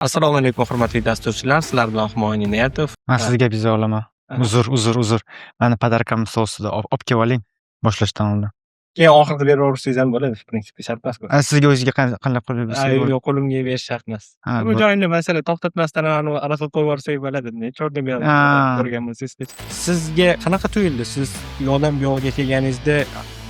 Assalomu alaykum, hurmatli dasturchilar. Sizlar bilan Humoyun Inoyatov. Man sizga biza olaman. Uzr, uzr, uzr. Mani подарка mni stol ustida olib kelib oling boshlashdan oldin. Keyin oxirida berib yuborsangiz ham bo'ladi, в принципе, shart emas. Sizga o'zingizga qanday qilib bersak bo'ladi? Yo'q, qo'limga berish shart emas. Ha, Bu joyini masala to'xtatmasdan anavi anaqa qo'yib yuborsak bo'ladi. Cho'rda berib ko'rgan bo'lsangiz. Sizga qanaqa tuyuldi? Siz u yoqdan bu yoqqa kelganingizda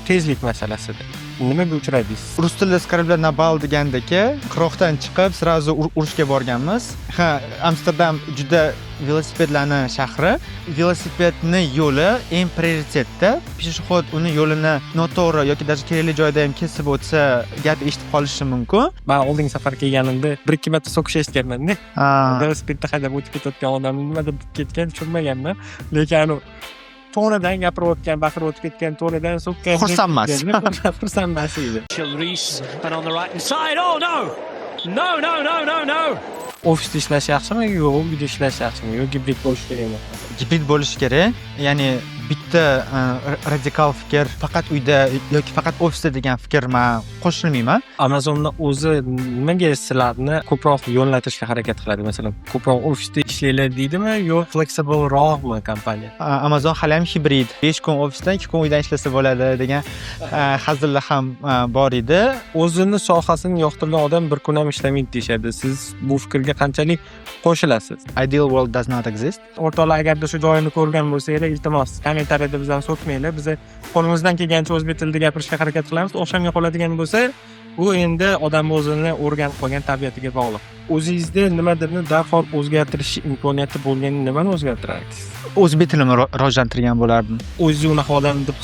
tezlik masalasida nimaga uchradingiz? Rus tilida "С корабля на бал" degandek, qirg'oqdan chiqib сразу urushga borganmiz. Ha, Amsterdam juda velosipedlarni shahri. Velosipedni yo'li eng prioritetda. Пешеход uni yo'lini noto'g'ri yoki даже kerakli joyda ham kesib o'tsa, gap eshitib qolishi mumkin. Man oldingi safar kelganimda bir ikki marta so'kish eshitganman-da. Velosipedda haydab o'tib ketayotgan odamni nimadir deb ketgan, tushunmaganman. Lekin anavi to'nidan gapirayotgan, baqirib o'tib ketgan, to'nidan so'kkan. Xursandmas. Xursand emas edi. Reese and on the right hand side. Oh no! No, no, no, no, no! Ofisda ishlash yaxshimi yo uyda ishlash yaxshimi yo gibrid bo'lishi kerakmi? Gibrid bo'lishi kerak. Ya'ni bitta radikal fikr, faqat uyda yoki faqat ofisda degan fikr, man qo'shilmayman. Amazonni o'zi nimaga sizlarni ko'proq yo'naltirishga harakat qiladi? Masalan, ko'proq ofisda ishlanglar deydimi yo flexible-roqmi kompaniya? Amazon hali ham hibrid. 5 kun ofisdan, 2 kun uydan ishlasa bo'ladi degan hazillar ham bor edi. O'zini sohasini yoqtirgan odam bir kun ham ishlamaydi deyishadi. Siz bu fikrga qanchalik qo'shilasiz? Ideal world does not exist. O'rtoqlar, agarda shu joyini ko'rgan bo'lsanglar, iltimos, kommentariyada bizdan so'kmanglar. Biz qo'limizdan kelgancha o'zbek tilida gapirishga harakat qilamiz. O'xshamay qoladigan bo'lsa, bu endi odam o'zini o'rganib qolgan tabiatiga bog'liq. O'zingizda nimadirni darhol o'zgartirish imkoniyati bo'lganda nimani o'zgartirardingiz? O'zbek tilini rivojlantirgan bo'lardim. O'zingizni unaqa odam deb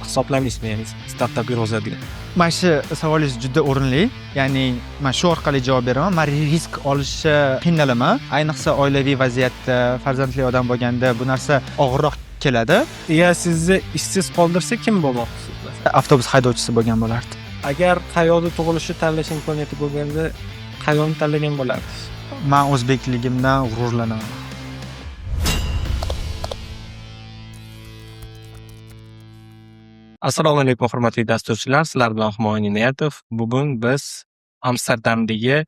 hisoblamaysizmi, ya'ni startap yurg'izadigan? Mana shu savolingiz juda o'rinli. Ya'ni man shu orqali javob beraman. Man risk olishga qiynalaman. Ayniqsa oilaviy vaziyatda, farzandli odam bo'lganda bu narsa og'irroq keladi. Ya sizni ishsiz qoldirsa, kim bo'lmoqchisiz, masalan? Avtobus haydovchisi bo'lgan bo'lardim. Agar qayerda tug'ilishni tanlash imkoniyati bo'lganda, qayerni tanlagan bo'lardingiz? Man o'zbekligimdan g'ururlanaman. Assalomu alaykum, hurmatli dasturchilar. Sizlar bilan Humoyun Inoyatov. Bugun biz Amsterdamdagi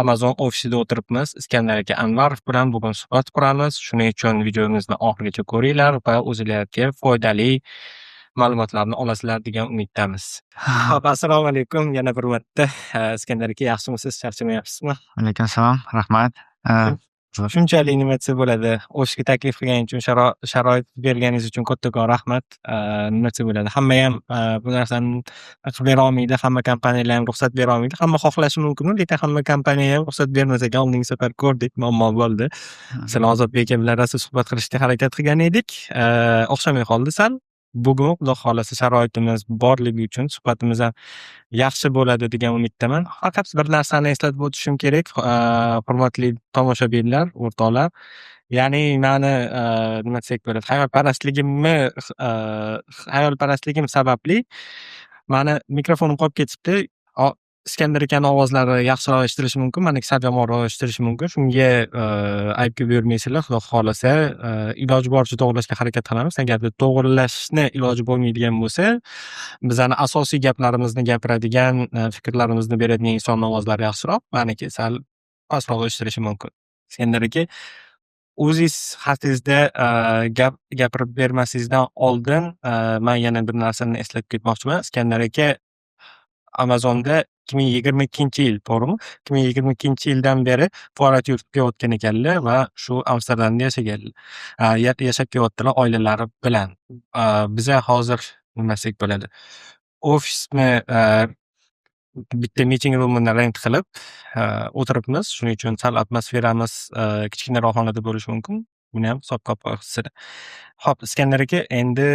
Amazon ofisida o'tiribmiz. Iskandar aka Anvarov bilan bugun suhbat quramiz. Shuning uchun videomizni oxirigacha ko'ringlar va o'zinglarga foydali ma'lumotlarni olasizlar degan umiddamiz. Xo'p, assalomu alaykum yana bir marta. Iskandar aka, yaxshimisiz? Charchamayapsizmi? Alaykum assalom, rahmat. Shunchalik, nima desa bo'ladi, ofisga taklif qilganingiz uchun, sharoit berganingiz uchun kattakon rahmat. Nima desa bo'ladi, hamma ham bu narsani qilib bera olmaydi, hamma kompaniyalar ham ruxsat bera olmaydi. Hamma xohlashi mumkin, lekin hamma kompaniya ham ruxsat bermas ekan. Oldingi safar ko'rdik, muammo bo'ldi. Masalan, Ozodbek aka bilan rosa suhbat qilishga harakat qilgan edik, o'xshamay qoldi sal. Bugun, Xudo xohlasa, sharoitimiz borligi uchun suhbatimiz ham yaxshi bo'ladi degan umiddaman. Faqat bir narsani eslatib o'tishim kerak, hurmatli tomoshabinlar, o'rtoqlar. Ya'ni mani, nima desak bo'ladi, xayolparastligim sababli mani mikrofonim qolib ketibdi. Iskandar akani ovozlari yaxshiroq eshitilishi mumkin, maniki sal yomonroq eshitilishi mumkin. Shunga aybga buyurmaysizlar. Xudo xohlasa, iloji boricha to'g'irlashga harakat qilamiz. Agarda to'g'irlashni iloji bo'lmaydigan bo'lsa, bizani asosiy gaplarimizni gapiradigan, fikrlarimizni beradigan insonni ovozlari yaxshiroq, maniki sal pastroq eshitilishi mumkin. Iskandar aka, o'zingiz haqingizda gap gapirib bermasingizdan oldin man yana bir narsani eslatib ketmoqchiman. Iskandar aka Amazonda 2022-yil, to'g'rimi? 2022-yildan beri faoliyat yuritib kelayotgan ekanlar va shu Amsterdamda yashaganlar. Yashab kelyaptilar oilalari bilan. Biza hozir, nima desak bo'ladi, ofisni bitta meeting roomini rent qilib o'tiribmiz. Shuning uchun sal atmosferamiz kichkinaroq xonada bo'lishi mumkin. Buni ham hisobga olib qo'yasizlar. Xo'p, Iskandar aka, endi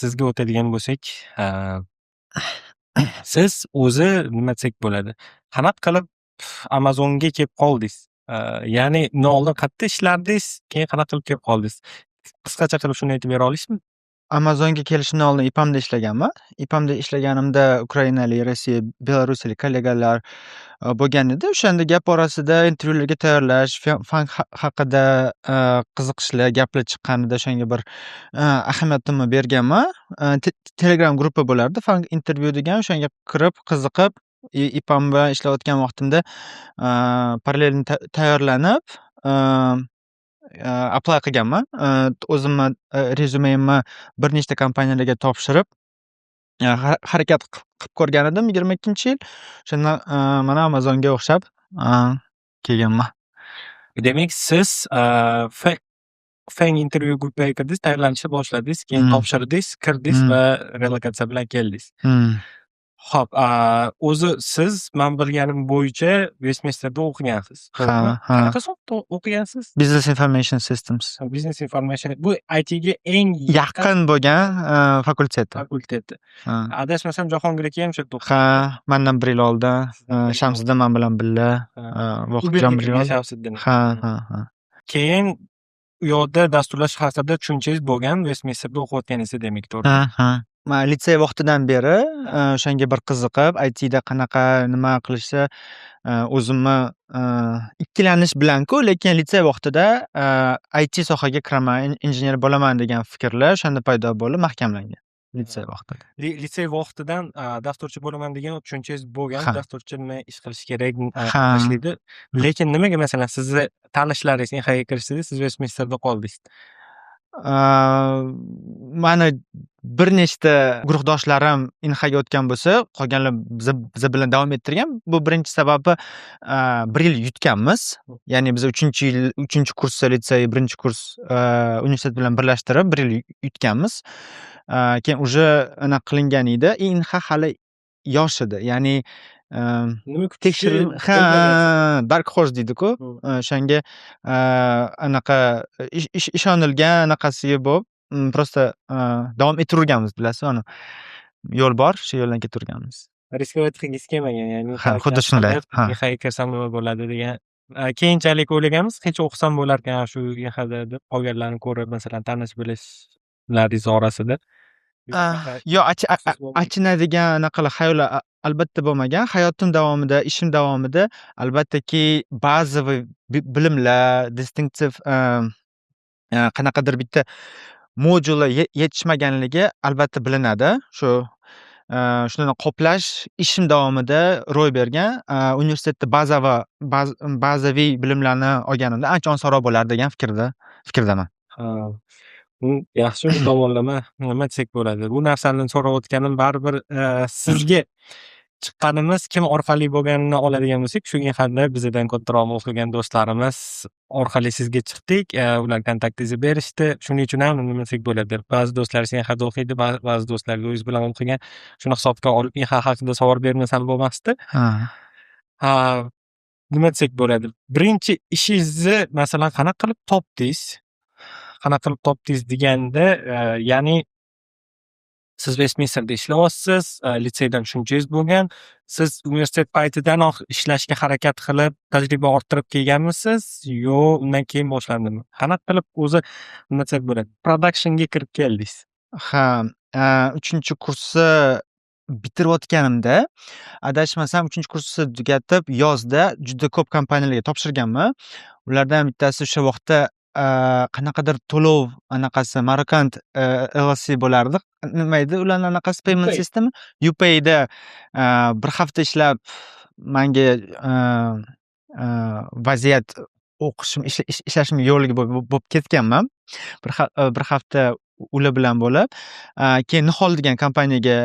sizga o'tadigan bo'lsak, siz o'zi, nima desak bo'ladi, qanaqa qilib Amazonga kelib qoldingiz? Ya'ni undan oldin qayerda ishlardingiz, keyin qanaqa qilib kelib qoldingiz? Qisqacha qilib shuni aytib bera olasizmi? Amazonga kelishimdan oldin EPAMda ishlaganman. EPAMda ishlaganimda ukrainalik, Rossiya, belarusiyalik kollegalar bo'lgan edi. O'shanda gap orasida intervyularga tayyorlash, FAANG haqida qiziqishli gaplar chiqqanida o'shanga bir ahamiyatimni berganman. Telegram gruppa bo'lardi, FAANG intervyu degan, o'shanga kirib, qiziqib EPAM bilan ishlayotgan vaqtimda параллельно tayyorlanib, apply qilganman. O'zimni rezyumemni bir nechta kompaniyalarga topshirib, harakat qilib ko'rgan edim 22-yil. O'shanda mana Amazonga o'xshab kelganman. Demak, siz FAANG interview gruppaga kirdingiz, tayyorlanishni boshladingiz, keyin topshirdingiz, kirdingiz va relokatsiya bilan keldingiz. Xo'p, o'zi siz, man bilganim bo'yicha, Westminsterda o'qigansiz, to'g'rimi? Ha. Qanaqa sohada o'qigansiz? Business Information Systems. Business Information bu ITga eng yaqin bo'lgan fakulteti. Fakulteti. Ha. Adashmasam, Jahongir aka ham o'sha yerda o'qigan. Ha, mandan bir yil oldin. Shamsiddin man bilan birga. Vohidjon bir yil oldin. Shamsiddin. Ha. Keyin u yoqda dasturlash haqida tushunchangiz bo'lgan Westminsterda o'qiyotganingizda, demak, to'g'rimi? Ha. Man litsey vaqtidan beri o'shanga bir qiziqib, ITda qanaqa, nima qilishni o'zimni ikkilanish bilan-ku, lekin litsey vaqtida IT sohaga kiraman, injener bo'laman degan fikrlar o'shanda paydo bo'lib, mahkamlangan litsey vaqtida. Litsey vaqtidan dasturchi bo'laman degan tushunchangiz bo'lgan, dasturchi nima ish qilishi kerak, ishlaydi. Lekin nimaga, masalan, sizni tanishlaringiz INXAga kirishdi, siz Westminsterda qoldingiz? Mani bir nechta guruhdoshlarim INXAga o'tgan bo'lsa, qolganlar biza bilan davom ettirgan. Bu birinchi sababi, bir yil yutganmiz. Ya'ni biz uchinchi yil, uchinchi kursda litsey, birinchi kurs universitet bilan birlashtirib bir yil yutganmiz. Keyin уже anaqa qilingan edi. INXA hali yosh edi. Ya'ni Nima kutishi tekshiril ha, bilmagansiz. Dark horse deydi-ku. O'shanga anaqa ishonilgan anaqasiga bo'lib, просто davom etaverganmiz, bilasizmi, uni. Yo'l bor, shu yo'ldan ketaverganmiz. Рисковать qilgisi kelmagan, ya'ni Ha, xuddi shunday. Ha. INXAga kirsam nima bo'ladi degan. Keyinchalik o'ylaganmiz, hech o'qisam bo'larkan shu INXAda deb, qolganlarni ko'rib, masalan, tanish bilishlaringiz orasida. Yo'q, achinadigan anaqalar, xayollar albatta bo'lmagan. Hayotim davomida, ishim davomida albattaki bazaviy bilimlar, distinctive qanaqadir bitta modullar yetishmaganligi albatta bilinadi. Shu shuni qoplash ishim davomida ro'y bergan. Universitetda bazaviy bilimlarni olganimda ancha osonroq bo'lardi degan fikrdaman. Ha. Bu yaxshi, bu tomonlama, nima desak bo'ladi. Bu narsani so'rayotganim baribir sizga chiqqanimiz kim orqali bo'lganini oladigan bo'lsak, shu INXAda bizdan kattaroq o'qigan do'stlarimiz orqali sizga chiqdik. Ular kontaktingizni berishdi. Shuning uchun ham, nima desak bo'ladi. Ba'zi do'stlar INXAda o'qiydi, ba'zi do'stlar o'zingiz bilan o'qigan. Shuni hisobga olib, INXA haqida savol bermasam bo'lmasdi. Ha. Ha, nima desak bo'ladi. Birinchi ishingizni, masalan, qanaqa qilib topdingiz? Qanaqa qilib topdingiz deganda, ya'ni siz Westminsterda ishlayapsiz, litseydan tushunchangiz bo'lgan. Siz universitet paytidanoq ishlashga harakat qilib, tajriba orttirib kelganmisiz yo undan keyin boshlandimi? Qanaqa qilib o'zi, nima desak bo'ladi, productionga kirib keldingiz? Ha, uchinchi kursni bitirayotganimda, adashmasam, uchinchi kursni tugatib, yozda juda ko'p kompaniyalarga topshirganman. Ulardan bittasi o'sha vaqtda qanaqadir to'lov anaqasi Marokand LLC bo'lardi. Nima edi ularni anaqasi, payment UPay. System? UPayda bir hafta ishlab, manga vaziyat o'qishim, ishlashim yo'liga bo'lib ketganman. Bir hafta ular bilan bo'lib, keyin Nihol degan kompaniyaga,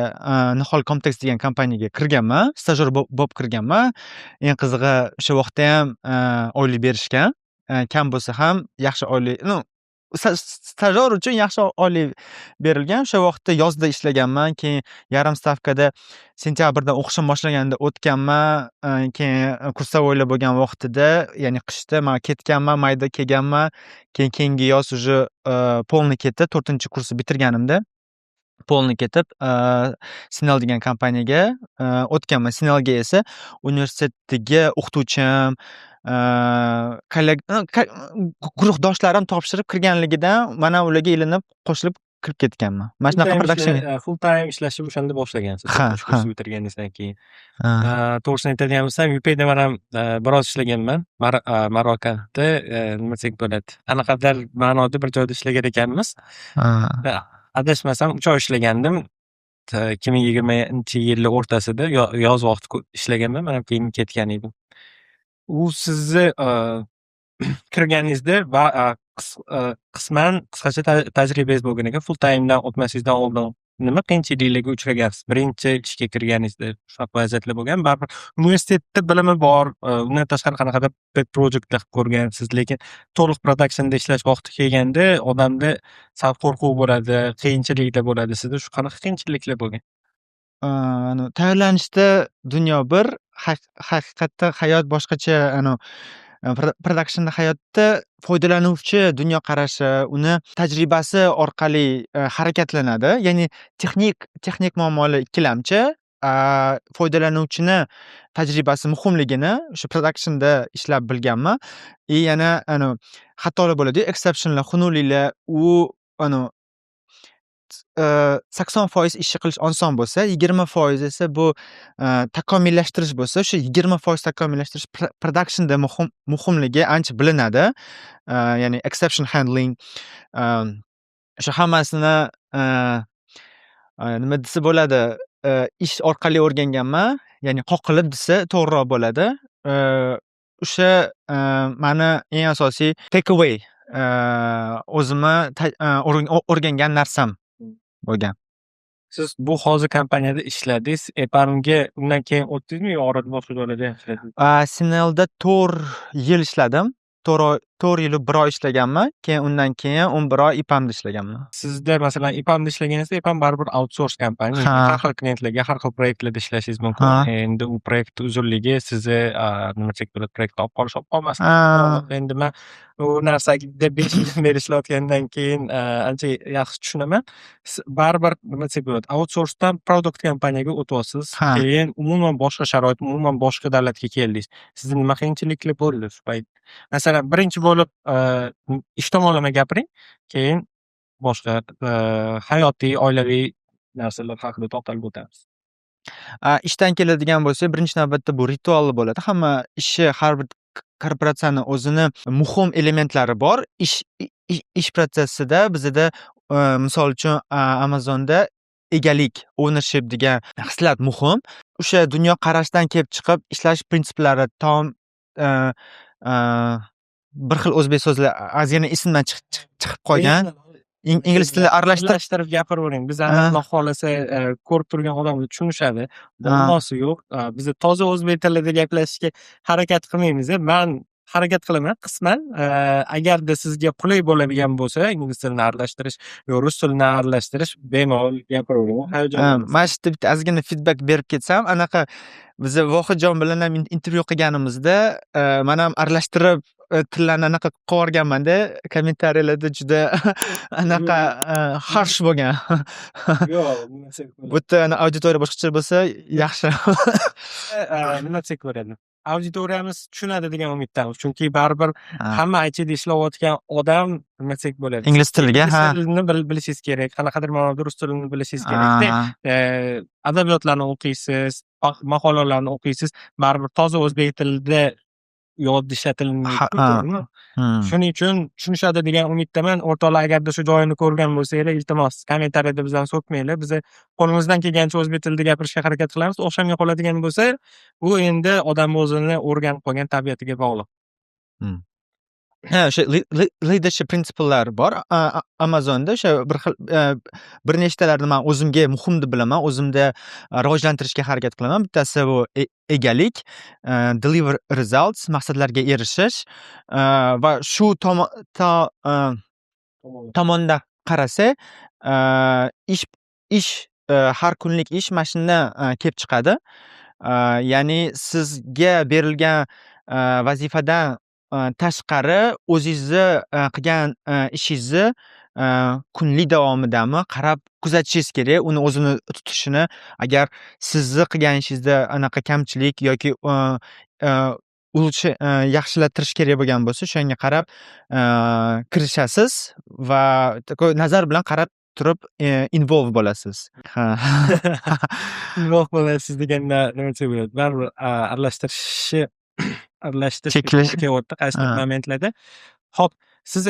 Nihol Comtex degan kompaniyaga kirganman. Stajyor bo'lib kirganman. Eng qizig'i, o'sha vaqtdayam oylik berishgan. Kam bo'lsa ham yaxshi oylik, ну, stajyor uchun yaxshi oylik berilgan. O'sha vaqtda yozda ishlaganman. Keyin yarim stavkada sentyabrda o'qishim boshlaganda o'tganman. Keyin курсовой lar bo'lgan vaqtida, ya'ni qishda man ketganman, mayda kelganman. Keyin keyingi yoz уже полный ketdi. To'rtinchi kursni bitirganimda полный ketib, Sinel degan kompaniyaga o'tganman. Sinelga esa universitetdagi o'qituvchim, guruhdoshlarim topshirib kirganligidan man ham ularga ilinib, qo'shilib kirib ketganman. Mana shunaqa production. Full time ishlashni o'shanda boshlagansiz. Ha, to'rtinchi kursni ha. bitirganingizdan keyin. Ha. To'g'risini aytadigan bo'lsam, UPayda man ham biroz ishlaganman. Marokandda, nima desak bo'ladi. Qanaqadir ma'noda bir joyda ishlagan ekanmiz. Ha. Adashmasam, 3 oy ishlagandim. 2020-yilni o'rtasida yoz vaqti ishlaganman. Man ham keyin ketgan edim. U sizni kirganingizda va qisman qisqacha tajribangiz bo'lgan ekan. Full timedan o'tmasingizdan oldin nima qiyinchiliklarga uchragansiz? Birinchi ishga kirganingizda shunaqa vaziyatlar bo'lganmi? Baribir universitetda bilimi bor, undan tashqari qanaqadir pet projectlar qilib ko'rgansiz, lekin to'liq productionda ishlash vaqti kelganda odamda sal qo'rquv bo'ladi, qiyinchiliklar bo'ladi. Sizda shu qanaqa qiyinchiliklar bo'lgan? Tayyorlanishda dunyo bir, haqiqatda hayot boshqacha. Anavi productionda hayotda foydalanuvchi dunyoqarashi, uni tajribasi orqali harakatlanadi. Ya'ni texnik muammolar ikkilamchi, foydalanuvchini tajribasi muhimligini o'sha productionda ishlab bilganman. И yana anavi xatolar bo'ladiyu, exceptionlar, xunukliklar, u anavi 80% ishni qilish oson bo'lsa, 20% esa bu takomillashtirish bo'lsa, o'sha 20% takomillashtirish productionda muhimligi ancha bilinadi. Ya'ni exception handling, o'sha hammasini, nima desa bo'ladi, ish orqali o'rganganman, ya'ni qoqilib desa to'g'riroq bo'ladi. O'sha mani eng asosiy take away, o'zimni o'rgangan narsam bo'lgan. Siz bu hozir kompaniyada ishladingiz. EPAMga undan keyin o'tdingizmi yo orada boshqa joylarda ham ishladingiz? CNLda 4 yil ishladim. 4 oy, 4 yilu 1 oy ishlaganman. Keyin undan keyin 11 oy EPAMda ishlaganman. Sizda, masalan, EPAMda ishlaganingizda, EPAM baribir outsource kompaniya. Har xil klientlarga har xil proyektlarda ishlashingiz mumkin. Endi u proyektni uzunligi sizni, nima desak bo'ladi, proyektni olib qolish, olib qolmaslik. Endi man u narsaga 5 yildan beri ishlayotgandan keyin ancha yaxshi tushunaman. Baribir, nima desak bo'ladi, outsourcedan product kompaniyaga o'tyapsiz. Keyin umuman boshqa sharoit, umuman boshqa davlatga keldingiz. Sizda nima qiyinchiliklar bo'ldi shu payt? Masalan, birinchi bo'lib ish tomonlama gapiring, keyin boshqa hayotiy, oilaviy narsalar haqida to'xtalib o'tamiz. Ishdan keladigan bo'lsak, birinchi navbatda bu ritual bo'ladi. Hamma ishi, har bir korporatsiyani o'zini muhim elementlari bor. Ish protsessida bizada, misol uchun, Amazonda egalik, ownership degan xislat muhim. O'sha dunyoqarashdan kelib chiqib ishlash prinsiplari tom bir xil o'zbek so'zlar ozgina esimdan chiqib qolgan. Ingliz tilini aralashtirib Aralashtirib gapiravering. Bizani, Xudo xohlasa, ko'rib turgan odamlar tushunishadi. Muammosi yo'q. Biza toza o'zbek tilida gaplashishga harakat qilmaymiz. Man harakat qilaman qisman. Agarda sizga qulay bo'ladigan bo'lsa, ingliz tilini aralashtirish yo rus tilini aralashtirish, bemalol gapiravering. Hayajonlanmasdan. Mana shu yerda bitta ozgina feedback berib ketsam, anaqa biza Vohidjon bilan ham intervyu qilganimizda, man ham aralashtirib, tillarni anaqa qilib yuborganmanda, kommentariyalarda juda anaqa harsh bo'lgan. Yo'q, nima desak bo'ladi. Bu yerda auditoriya boshqacha bo'lsa yaxshi. Nima desak bo'ladi? Auditoriyamiz tushunadi degan umiddamiz. Chunki baribir hamma ITda ishlayotgan odam, nima desak bo'ladi, Ingliz tiliga, ingliz tilini bilishingiz kerak, qanaqadir ma'noda rus tilini bilishingiz kerakda. Adabiyotlarni o'qiysiz, maqolalarni o'qiysiz, baribir toza o'zbek tilida yod ishlatilmaydi, to'g'rimi? Shuning uchun tushunishadi degan umiddaman. O'rtoqlar, agarda shu joyini ko'rgan bo'lsanglar, iltimos, kommentariyada bizani so'kmanglar. Biz qo'limizdan kelgancha o'zbek tilida gapirishga harakat qilamiz. O'xshamay qoladigan bo'lsa, bu endi odam o'zini o'rganib qolgan tabiatiga bog'liq. Ha, o'sha leadership prinsiplari bor Amazonda. O'sha bir xil bir nechtalarini man o'zimga muhim deb bilaman, o'zimda rivojlantirishga harakat qilaman. Bittasi bu egalik, deliver results, maqsadlarga erishish va shu tomondan qarasak, ish, har kunlik ish mana shundan kelib chiqadi. Ya'ni sizga berilgan vazifadan tashqari o'zingizni qilgan ishingizni kunlik davomidami qarab kuzatishingiz kerak, uni o'zini tutishini. Agar sizni qilgan ishingizda anaqa kamchilik yoki лучше yaxshilatirish kerak bo'lgan bo'lsa, o'shanga qarab kirishasiz va такой nazar bilan qarab turib involve bo'lasiz. Ha. Involve bo'lasiz deganda nima desak bo'ladi? Baribir aralashtirish Cheklash. kelyapti qaysidir momentlarda. Xo'p, siz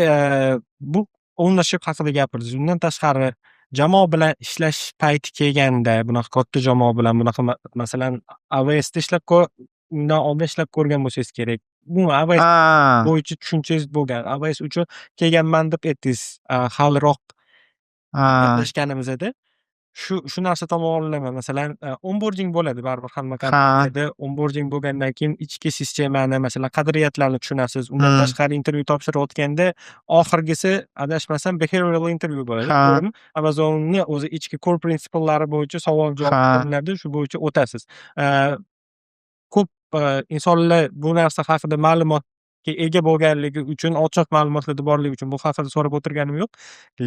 bu ownership haqida gapirdingiz. Undan tashqari Jamoa bilan ishlash payti kelganda, bunaqa katta jamoa bilan, bunaqa, masalan, AWSda ishlab, undan oldin ishlab ko'rgan bo'lsangiz kerak. Bu AWS bo'yicha tushunchangiz bo'lgan. AWS uchun kelganman deb aytdingiz haliroq gaplashganimizda. Shu narsa tomonlama, masalan, onboarding bo'ladi baribir hamma kompaniyada. Onboarding bo'lgandan keyin ichki sistemani, masalan, qadriyatlarni tushunasiz. Undan tashqari, intervyu topshirayotganda oxirgisi, adashmasam, behavioral interview bo'ladi, to'g'rimi? Amazonni o'zi ichki core principlelari bo'yicha savol javob qilinadi, shu bo'yicha o'tasiz. Ko'p insonlar bu narsa haqida ma'lumotga ega bo'lganligi uchun, ochiq ma'lumotlarda borligi uchun bu haqida so'rab o'tirganim yo'q.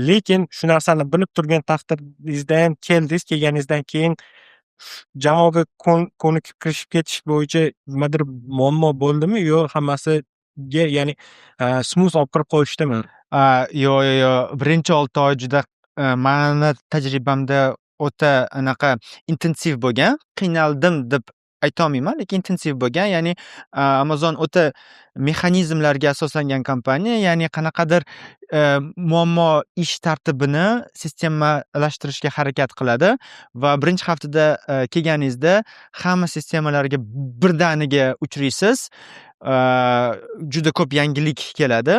Lekin shu narsani bilib turgan taqdiringizda ham keldingiz, kelganingizdan keyin jamoaga ko'nikib kirishib ketish bo'yicha nimadir muammo bo'ldimi yo hammasiga, ya'ni, smooth olib kirib qo'yishdimi? Yo'q. Birinchi 6 oy juda, mani tajribamda o'ta anaqa intensiv bo'lgan. Qiynaldim deb aytolmayman, lekin intensiv bo'lgan. Ya'ni Amazon o'ta mexanizmlarga asoslangan kompaniya. Ya'ni qanaqadir muammo, ish tartibini sistemalashtirishga harakat qiladi va birinchi haftada kelganingizda hamma sistemalarga birdaniga uchraysiz. Juda ko'p yangilik keladi.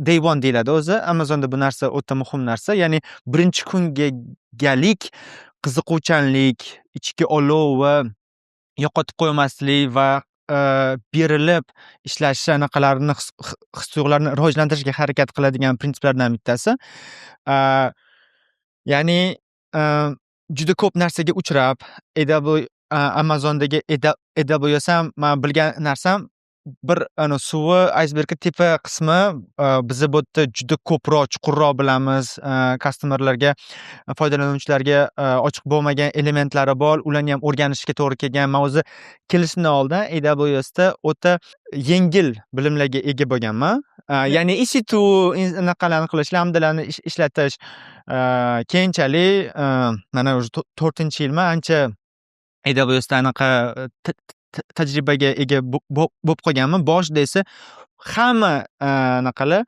Day one deyiladi o'zi. Amazonda bu narsa o'ta muhim narsa. Ya'ni birinchi kungalik qiziquvchanlik, ichki olov va yo'qotib qo'ymaslik va berilib ishlashi, anaqalarini, his tuyg'ularni rivojlantirishga harakat qiladigan prinsiplardan bittasi. Ya'ni juda ko'p narsaga uchrab, AW, Amazondagi AWS ham, man bilgan narsam, bir ana suvi aysbergni tepa qismi. Biza bu yerda juda ko'proq, chuqurroq bilamiz. Customerlarga, foydalanuvchilarga ochiq bo'lmagan elementlari bor, ularni ham o'rganishga to'g'ri kelgan. Man o'zi kelishimdan oldin AWSda o'ta yengil bilimlarga ega bo'lganman, ya'ni EC2 anaqalarni qilish, lambdalarni ishlatish. Keyinchalik mana уже to'rtinchi yilman, ancha AWSda anaqa tajribaga ega bo'lib qolganman. Boshida esa hamma anaqalar,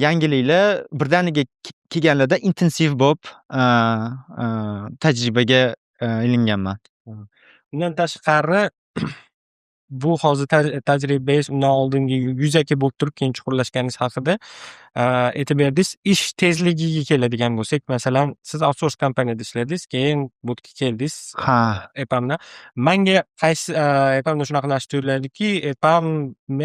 yangiliklar birdaniga kelganlarda intensiv bo'lib tajribaga ilinganman. Undan tashqari, bu hozir tajribangiz, undan oldingi yuzaki bo'lib turib, keyin chuqurlashganingiz haqida aytib berdingiz. Ish tezligiga keladigan bo'lsak, masalan, siz outsource kompaniyada ishladingiz, keyin bu yerga keldingiz. Ha. EPAMdan. Manga qaysi EPAMda shunaqa narsa tuyuladiki, EPAM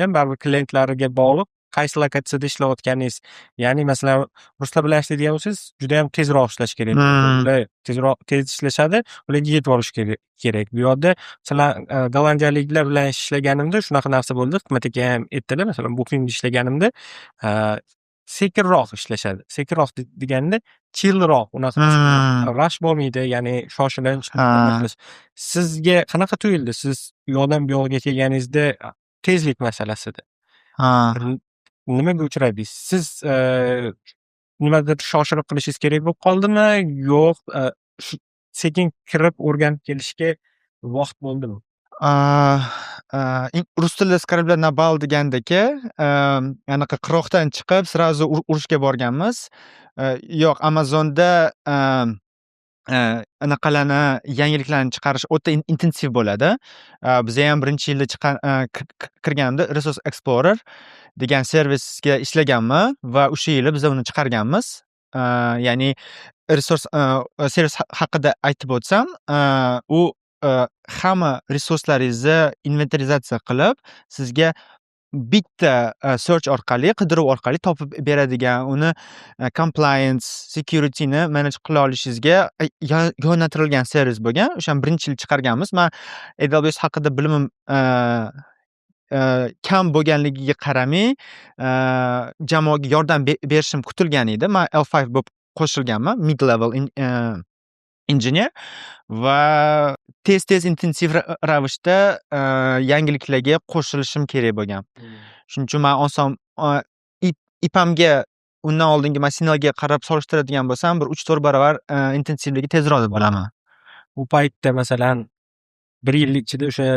ham baribir klientlariga bog'liq, qaysi lokatsiyada ishlayotganingiz. Ya'ni, masalan, ruslar bilan ishlaydigan bo'lsangiz, judayam tezroq ishlash kerak. Ular tezroq, tez ishlashadi, ularga yetib olish kerak. Bu yoqda, masalan, gollandiyaliklar bilan ishlaganimda shunaqa narsa bo'ldi. Hikmat aka ham aytdilar, masalan, Bookingda ishlaganimda sekinroq ishlashadi. Sekinroq deganda chillroq, unaqa rush bo'lmaydi, ya'ni shoshilinch qilish. Sizga qanaqa tuyuldi? Siz u yoqdan bu yoqqa kelganingizda tezlik masalasida. Nimaga uchradingiz? Siz nimadir shoshilib qilishingiz kerak bo'lib qoldimi? Yo'q, shu sekin kirib o'rganib kelishga vaqt bo'ldimi? Rus tilida "С корабля на бал" degandek, anaqa qirg'oqdan chiqib, сразу urushga borganmiz. Yo'q, Amazonda anaqalarni, yangiliklarni chiqarish o'ta intensiv bo'ladi. Bizayam birinchi yilda chiqqan, kirganimda Resource Explorer degan servisga ishlaganman va o'sha yili biz uni chiqarganmiz. Ya'ni resurs servis haqida aytib o'tsam, u hamma resurslaringizni inventarizatsiya qilib, sizga bitta search orqali, qidiruv orqali topib beradigan, uni compliance, securityni manage qila olishingizga yo'naltirilgan servis bo'lgan. O'shani birinchi yil chiqarganmiz. Man AWS haqida bilimim kam bo'lganligiga qaramay, jamoaga yordam berishim kutilgan edi. Man L5 bo'lib qo'shilganman, mid level engineer, va tez-tez, intensiv ravishda yangiliklarga qo'shilishim kerak bo'lgan. Shuning uchun man oson EPAMga, undan oldingi Massinelga qarab solishtiradigan bo'lsam, bir 3-4 barobar intensivligi tezroq deb bilaman. U paytda, masalan, bir yil ichida o'sha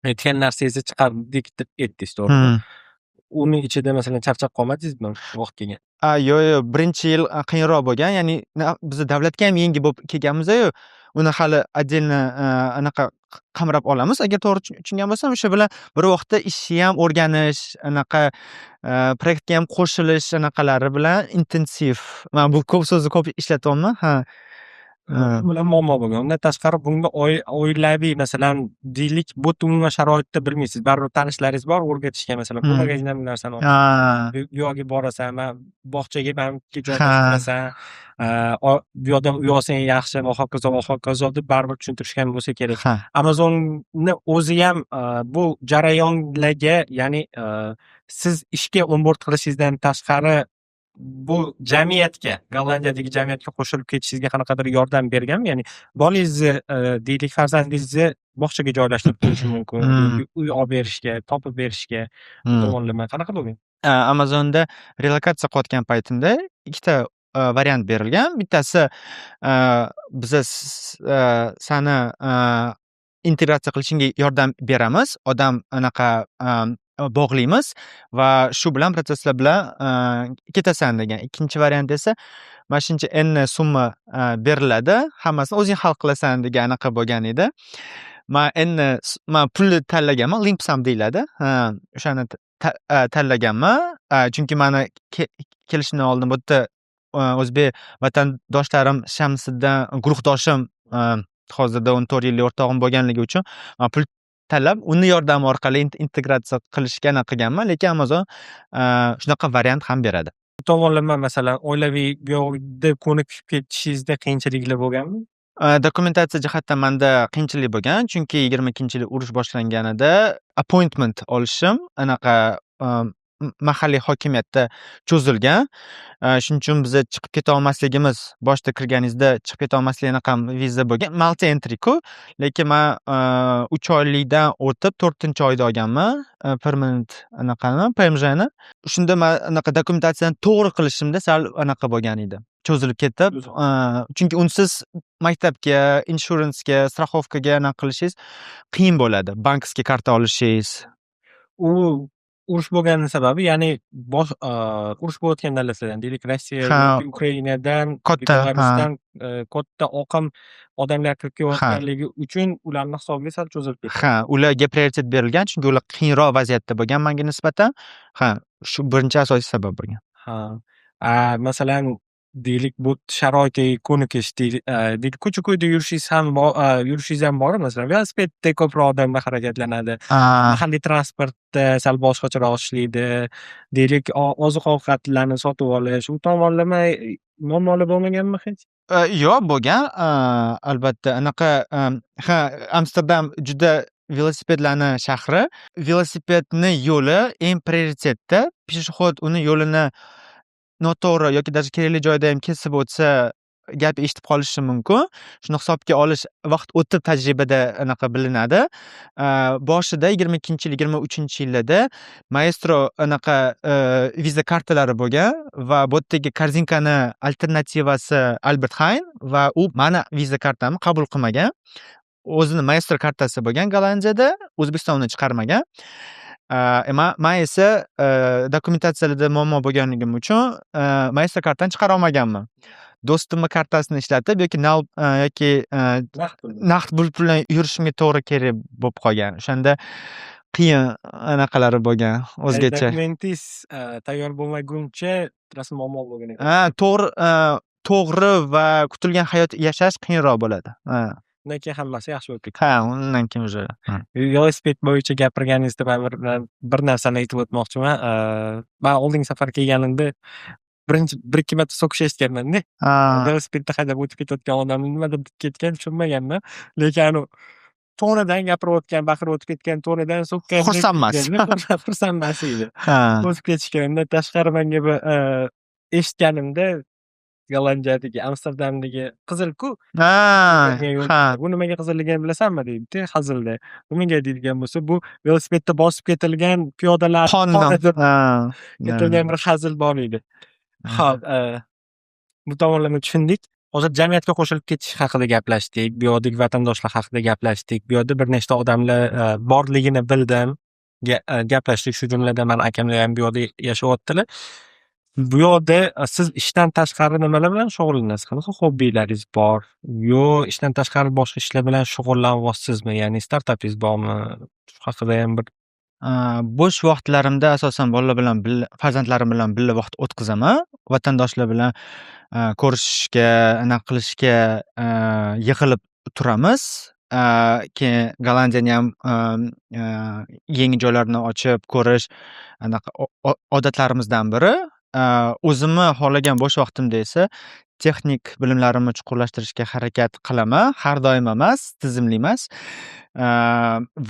aytgan narsangizni chiqardik deb aytdingiz, to'g'rimi? Hmm. Uni ichida, masalan, charchab qolmadingizmi vaqt kelgan? A, yo'q, birinchi yil qiyinroq bo'lgan. Ya'ni biza davlatga ham yangi bo'lib kelganmiz-yu, uni hali отдельно anaqa qamrab olamiz. Agar to'g'ri tushungan bo'lsam, o'sha bilan bir vaqtda ishni ham o'rganish, anaqa proyektga ham qo'shilish anaqalari bilan intensiv. Man bu ko'p so'zni ko'p ishlatyapman. Ha. Shu bilan muammo bo'lgan. Undan tashqari, bunga oilaviy, masalan, deylik, bu yerda umuman sharoitni bilmaysiz. Baribir tanishlaringiz bor o'rgatishga, masalan, bu magazindan bu narsani ol. Bu yoqqa borasan, man bog'chaga man joylashtirasan, bu yoqdan uy olsang yaxshi va hokazo va hokazo deb baribir tushuntirishgan bo'lsa kerak. Ha. Amazonni o'zi ham bu jarayonlarga, ya'ni siz ishga onboard qilishingizdan tashqari, bu jamiyatga, Gollandiyadagi jamiyatga qo'shilib ketishingizga qanaqadir yordam berganmi? Ya'ni bolangizni, deylik, farzandingizni bog'chaga joylashtirib qo'yishi mumkin yoki uy olib berishga, topib berishga bu tomonlama qanaqa bo'lgan? Amazonda relokatsiya qilayotgan paytimda ikkita variant berilgan. Bittasi, biza sani integratsiya qilishingga yordam beramiz. Odam anaqa bog'laymiz va shu bilan protsesslar bilan ketasan degan. Ikkinchi variant esa mana shuncha n summa beriladi, hammasini o'zing hal qilasan degan anaqa bo'lgan edi. Man n man pulni tanlaganman, lump sum deyiladi. Ha, o'shani tanlaganman. Chunki mani kelishimdan oldin bu yerda o'zbek vatandoshlarim, Shamsiddin guruhdoshim, hozirda 14 yillik o'rtog'im bo'lganligi uchun man pul tanlab, uni yordami orqali integratsiya qilishga anaqa qilganman, lekin Amazon shunaqa variant ham beradi. Bu tomonlama, masalan, oilaviy bu yoqda ko'nikib ketishingizda qiyinchiliklar bo'lganmi? Dokumentatsiya jihatdan manda qiyinchilik bo'lgan, chunki 22-yil urush boshlanganida appointment olishim anaqa mahalliy hokimiyatda cho'zilgan. Shuning uchun biza chiqib keta olmasligimiz, boshida kirganingizda chiqib keta olmaslik anaqam viza bo'lgan. Multi entry-ku, lekin man 3 oylikdan o'tib 4-oyda olganman permanent anaqani, PMJni. Shunda man anaqa dokumentatsiyani to'g'ri qilishimda sal anaqa bo'lgan edi. Cho'zilib ketib, chunki unsiz maktabga, insurancega, страховка ga anaqa qilishingiz qiyin bo'ladi. Банковский karta olishingiz. U urush bo'lganini sababi, ya'ni bosh urush bo'layotgan davlatlardan, deylik, Rossiya yoki Ukrainadan, Katta, ha. Belarusdan katta oqim odamlar kirib kelayotganligi uchun ularni hisobiga sal cho'zilib ketdi. Ha, ularga prioritet berilgan, chunki ular qiyinroq vaziyatda bo'lgan manga nisbatan. Ha, shu birinchi asosiy sabab bo'lgan. Ha. Masalan, deylik, bu sharoitiga ko'nikish, deylik, ko'cha-ko'yda yurishingiz ham yurishingiz ham bormi, masalan, velosipedda ko'proq odamlar harakatlanadi. Mahalliy transportda sal boshqacharoq ishlaydi. Deylik, oziq-ovqatlarni sotib olish, u tomonlama muammolar bo'lmaganmi hech? Yo'q, bo'lgan. Albatta, anaqa, ha, Amsterdam juda velosipedlarni shahri. Velosipedni yo'li eng prioritetda. Пешеход uni yo'lini noto'g'ri yoki даже kerakli joyda ham kesib o'tsa, gap eshitib qolishi mumkin. Shuni hisobga olish vaqt o'tib tajribada anaqa bilinadi. Boshida 22-yil, 23-yillarda Maestro anaqa viza kartalari bo'lgan va bu yerdagi Korzinkani alternativasi Albert Heijn va u mani viza kartamni qabul qilmagan. O'zini Maestro kartasi bo'lgan Gollandiyada, O'zbekiston uni chiqarmagan. Man esa dokumentatsiyalarda muammo bo'lganligim uchun Maestro kartani chiqara olmaganman. Do'stimni kartasini ishlatib yoki nal yoki Naqd pul. Naqd pul bilan yurishimga to'g'ri kerak bo'lib qolgan. O'shanda qiyin anaqalari bo'lgan o'zgacha. Dokumentingiz tayyor bo'lmaguncha rosa muammo bo'lgan ekan. Ha, to'g'ri va kutilgan hayot yashash qiyinroq bo'ladi. Ha. Undan keyin hammasi yaxshi bo'lib ketdi. Ha, undan keyin уже. Velosiped bo'yicha gapirganingizda man bir narsani aytib o'tmoqchiman. Man oldingi safar kelganimda birinchi bir ikki marta so'kish eshitganmanda. Velosipedda haydab o'tib ketayotgan odamni nima deb ketgan tushunmaganman. Lekin anavi to'nidan gapirayotgan, baqirib o'tib ketgan to'nidan so'kkan. Xursandmas. Xursandmas edi. Ha. O'tib ketishgan. Undan tashqari, manga bir eshitganimda Gollandiyadagi, Amsterdamdagi qizil-ku. Ha, ha. Bu nimaga qizilligini bilasanmi, deydi hazilda. Nimaga deydigan bo'lsa, bu velosipedda bosib ketilgan piyodalar Qonni. qoni deb Ha. ketilgan bir hazil bor edi. Xo'p, bu tomonlama tushundik. Hozir jamiyatga qo'shilib ketish haqida gaplashdik. Bu yoqdagi vatandoshlar haqida gaplashdik. Bu yoqda bir nechta odamlar borligini bildim. Gaplashdik. Shu jumladan mani akamlar ham bu yoqda yashayaptilar. Bu yoqda siz ishdan tashqari nimalar bilan shug'ullanasiz? Qanaqa hobbilaringiz bor? Yo ishdan tashqari boshqa ishlar bilan shug'ullanyapsizmi? Ya'ni startapingiz bormi? Shu haqida ham bir Bo'sh vaqtlarimda asosan bolalar bilan birga, farzandlarim bilan birga vaqt o'tkazaman. Vatandoshlar bilan ko'rishishga, anaqa qilishga yig'ilib turamiz. Keyin Gollandiyaniyam yangi joylarni ochib ko'rish anaqa odatlarimizdan biri. O'zimni xohlagan bo'sh vaqtimda esa texnik bilimlarimni chuqurlashtirishga harakat qilaman. Har doim emas, tizimli emas.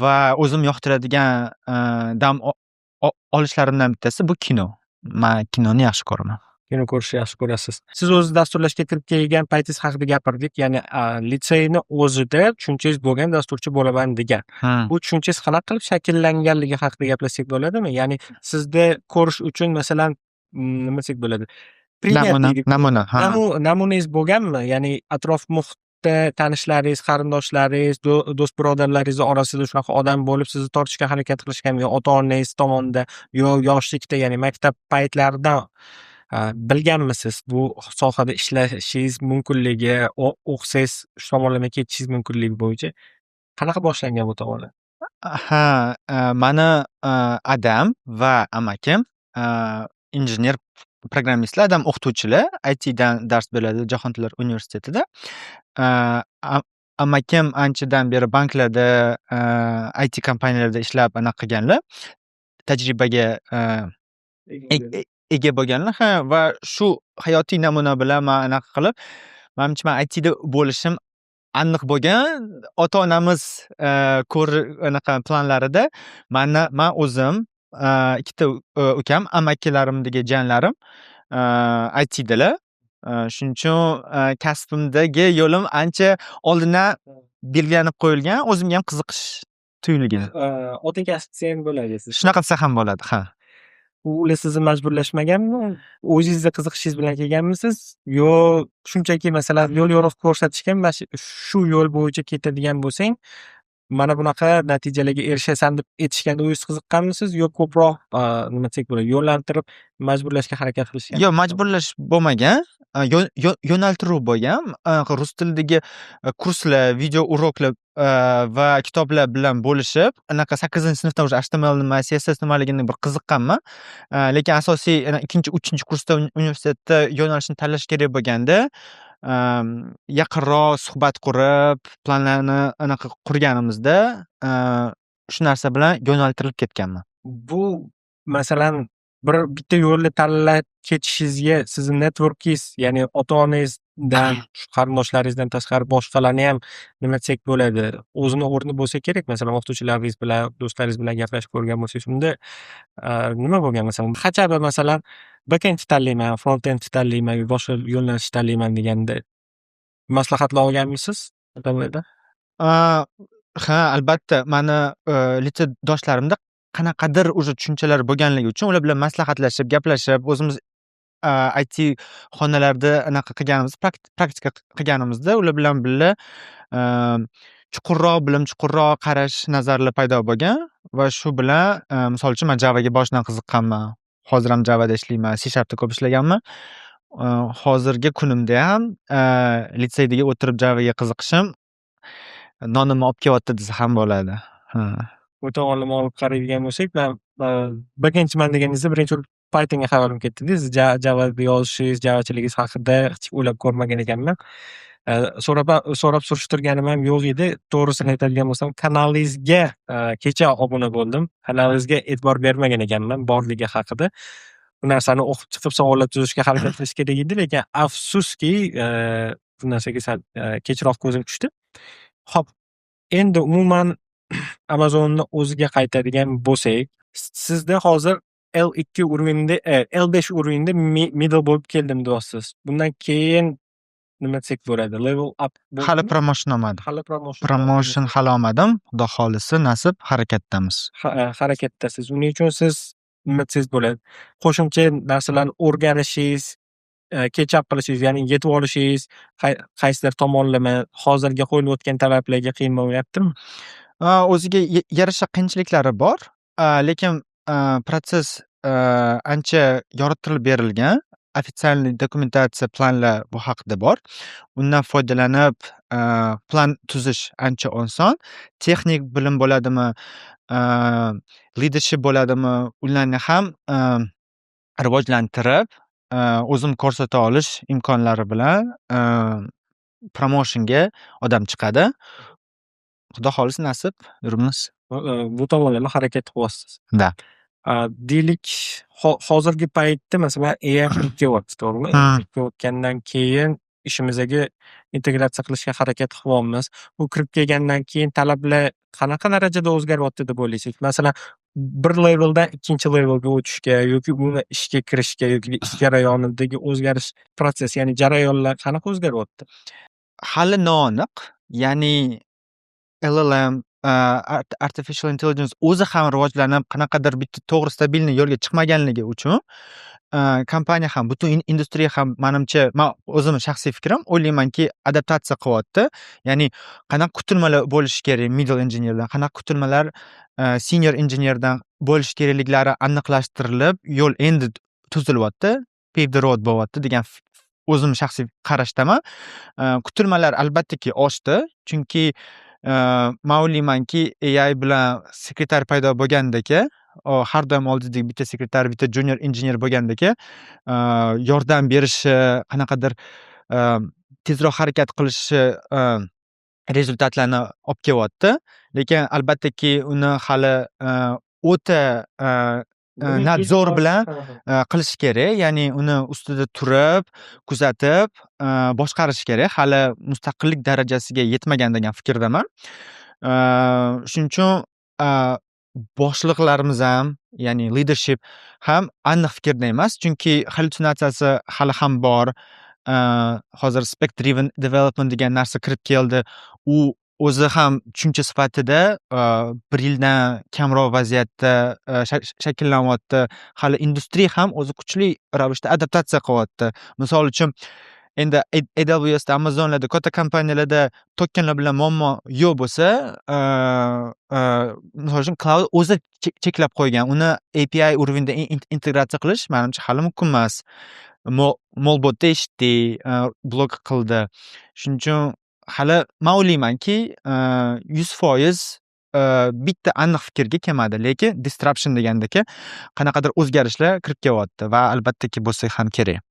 Va o'zim yoqtiradigan dam olishlarimdan bittasi bu kino. Man kinoni yaxshi ko'raman. Kino ko'rishni yaxshi ko'rasiz. Siz o'zi dasturlashga kirib kelgan paytingiz haqida gapirdik. Ya'ni litseyni o'zida tushunchangiz bo'lgan, dasturchi bo'laman degan. Bu tushunchangiz qanaqa qilib shakllanganligi haqida gaplashsak bo'ladimi? Ya'ni sizda ko'rish uchun, masalan, nima desak bo'ladi? Namuna, namuna, ha. Namunangiz bo'lganmi? Ya'ni atrof muhitda tanishlaringiz, qarindoshlaringiz, do'st birodarlaringizni orasida shunaqa odam bo'lib, sizni tortishga harakat qilishganmi yo ota-onangiz tomonida, yo yoshlikda, ya'ni maktab paytlaridan bilganmisiz bu sohada ishlashingiz mumkinligi, o'qisangiz shu tomonlama ketishingiz mumkinligi bo'yicha qanaqa boshlangan bu tomonlar? Ha, mani adam va amakim injener programmistlar, adam o'qituvchilar, ITdan dars beradi Jahon tillar universitetida. Amakim anchadan beri banklarda, IT kompaniyalarda ishlab anaqa qilganlar. Tajribaga ega bo'lganlar. Ha, va shu hayotiy namuna bilan man anaqa qilib, manimcha, man ITda bo'lishim aniq bo'lgan. Ota-onamiz ko'r anaqa planlarida mani, man o'zim, ikkita ukam, amakilarimdagi jiyanlarim ITdalar. Shuning uchun kasbimdagi yo'lim ancha oldindan belgilanib qo'yilgan, o'zimga ham qiziqish tuyulgan. Ota kasb desa ham bo'ladi siz. Shunaqa desa ham bo'ladi, ha. Ular sizni majburlashmaganmi? O'zingizni qiziqishingiz bilan kelganmisiz? Yo shunchaki, masalan, yo'l yo'riq ko'rsatishgan, mana shu yo'l bo'yicha ketadigan bo'lsang, mana bunaqa natijalarga erishasan deb aytishganda o'zingiz qiziqqanmisiz? Yo ko'proq, nima desak bo'ladi, yo'llantirib majburlashga harakat qilishgan? Yo'q, majburlash bo'lmagan. Yo'naltiruv bo'lgan. Rus tilidagi kurslar, video урок lar va kitoblar bilan bo'lishib, anaqa 8-sinfdan уже HTML nima, CSS nimaligini bir qiziqqanman. Lekin asosiy ikkinchi, uchinchi kursda universitetda yo'nalishni tanlash kerak bo'lganda, yaqinroq suhbat qurib, planlarni anaqa qurganimizda shu narsa bilan yo'naltirilib ketganman. Bu, masalan, bir bitta yo'lni tanlab ketishingizga sizni networkingiz, ya'ni ota-onangizdan, shu qarindoshlaringizdan tashqari boshqalarni ham, nima desak bo'ladi, o'zini o'rni bo'lsa kerak. Masalan, o'qituvchilaringiz bilan, do'stlaringiz bilan gaplashib ko'rgan bo'lsangiz, unda nima bo'lgan, masalan, хотя бы, masalan, backendni tanlayman, frontendni tanlayman yo boshqa yo'nalishni tanlayman deganda maslahatlar olganmisiz ota-onadan? Ha, albatta, mani litsey-doshlarimda qanaqadir уже tushunchalar bo'lganligi uchun ular bilan maslahatlashib, gaplashib, o'zimiz IT xonalarda anaqa qilganimiz, praktika qilganimizda ular bilan birga chuqurroq bilim, chuqurroq qarash nazarlar paydo bo'lgan va shu bilan, misol uchun, man Javaga boshidan qiziqqanman. Hozir ham Javada ishlayman, C#da ko'p ishlaganman. Hozirgi kunimdayam litseydagi o'tirib Javaga qiziqishim nonimni olib kelyapti desa ham bo'ladi. Ha. Bu tomonlama olib qaraydigan bo'lsak, man backendchiman deganingizda birinchi bo'lib Pythonga xayolim ketdi-da. Siz Javada yozishingiz, javachiligingiz haqida hech o'ylab ko'rmagan ekanman. So'rab surishtirganim ham yo'q edi. To'g'risini aytadigan bo'lsam, kanalingizga kecha obuna bo'ldim. Kanalingizga e'tibor bermagan ekanman borligi haqida. Bu narsani o'qib chiqib, savollar tuzishga harakat qilish kerak edi, lekin afsuski, bu narsaga sal kechroq ko'zim tushdi. Xo'p, endi umuman Amazonni o'ziga qaytadigan bo'lsak, sizda hozir L2 уровень da, L5 уровень da middle bo'lib keldim deyapsiz. Bundan keyin nima desak bo'ladi? Level up Hali promotion olmadim. Hali promotion. Promotion hali olmadim. Xudo xohlasa, nasib, harakatdamiz. Harakatdasiz. Uning uchun siz nima desangiz bo'ladi? Qo'shimcha narsalarni o'rganishingiz, catch up qilishingiz, ya'ni yetib olishingiz, qaysidir tomonlama hozirgi qo'yilayotgan talablarga qiyin bo'lmayaptimi? O'ziga yarasha qiyinchiliklari bor. Lekin процесс ancha yoritilib berilgan. Официальный dokumentatsiya, planlar bu haqida bor. Undan foydalanib, plan tuzish ancha oson. Texnik bilim bo'ladimi, leadership bo'ladimi, ularni ham rivojlantirib, o'zim ko'rsata olish imkonlari bilan promotionga odam chiqadi. Xudo xohlasa, nasib, yuribmiz. Bu tomonlama harakat qilyapsiz. Да. Deylik, hozirgi paytda, masalan, AI kirib kelyapti, to'g'rimi? Hmm. Kirib kelayotgandan keyin ishimizga integratsiya qilishga harakat qilyapmiz. U kirib kelgandan keyin talablar qanaqa darajada o'zgaryapti deb o'ylaysiz? Masalan, bir leveldan ikkinchi levelga o'tishga yoki umuman ishga kirishga yoki ish jarayonidagi o'zgarish процесс, ya'ni jarayonlar qanaqa o'zgaryapti? Hali noaniq, ya'ni LLM, artificial intelligence o'zi ham rivojlanib, qanaqadir bitta to'g'ri, стабильный yo'lga chiqmaganligi uchun kompaniya ham, butun industriya ham, manimcha, man o'zimni shaxsiy fikrim, o'ylaymanki, adaptatsiya qilyapti. Ya'ni qanaqa kutilmalar bo'lishi kerak middle engineerdan, qanaqa kutilmalar senior injenerdan bo'lishi kerakliklari aniqlashtirilib, yo'l endi tuzilyapti, pave the road bo'lyapti degan o'zimni shaxsiy qarashdaman. Kutilmalar albattaki oshdi, chunki man o'ylaymanki, AI bilan sekretar paydo bo'lgandaka, har doim oldidagi bitta sekretar, bitta junior injener bo'lgandaka, yordam berishi, qanaqadir tezroq harakat qilishi результат larni olib kelyapti. Lekin albattaki uni hali o'ta надзор bilan qilish kerak. Ya'ni uni ustida turib, kuzatib, boshqarish kerak. Hali mustaqillik darajasiga yetmagan degan fikrdaman. Shuning uchun boshliqlarimiz ham, ya'ni leadership ham aniq fikrda emas, chunki hallyutsinatsiyasi hali ham bor. Hozir spec driven development degan narsa kirib keldi. U o'zi ham tushuncha sifatida bir yildan kamroq vaziyatda shakllanyapti. Hali industriya ham o'zi kuchli ravishda adaptatsiya qilyapti. Misol uchun, endi AWSda, Amazonlarda, katta kompaniyalarda tokenlar bilan muammo yo'q bo'lsa, misol uchun, cloud o'zi cheklab qo'ygan. Uni API уровень da integratsiya qilish, manimcha, hali mumkin emas. Molbotda eshitdik, blok qildi. Shuning uchun hali man o'ylaymanki, 100% bitta aniq fikrga kelmadi. Lekin disruption degandaki qanaqadir o'zgarishlar kirib kelyapti va albattaki bo'lsa ham kerak.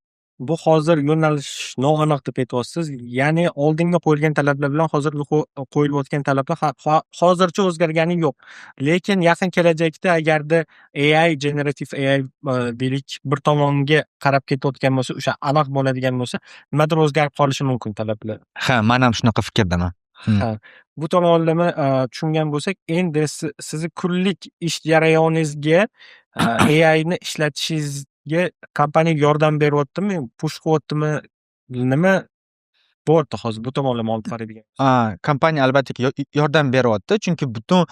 Bu hozir yo'nalish noaniq deb aytyapsiz. Ya'ni oldingi qo'yilgan talablar bilan hozirgi qo'yilayotgan talablar hozircha o'zgargani yo'q. Lekin yaqin kelajakda agarda AI, generative AI, deylik, bir tomonga qarab ketayotgan bo'lsa, o'sha aniq bo'ladigan bo'lsa, nimadir o'zgarib qolishi mumkin talablar. Ha, man ham shunaqa fikrdaman. Ha, bu tomonlama tushungan bo'lsak, endi sizni kunlik ish jarayoningizga AIni ishlatishingizga kompaniya yordam beryaptimi, push qilyaptimi, nima bo'lyapti hozir bu tomonlama olib qaraydigan? Kompaniya albattaki yordam beryapti, chunki butun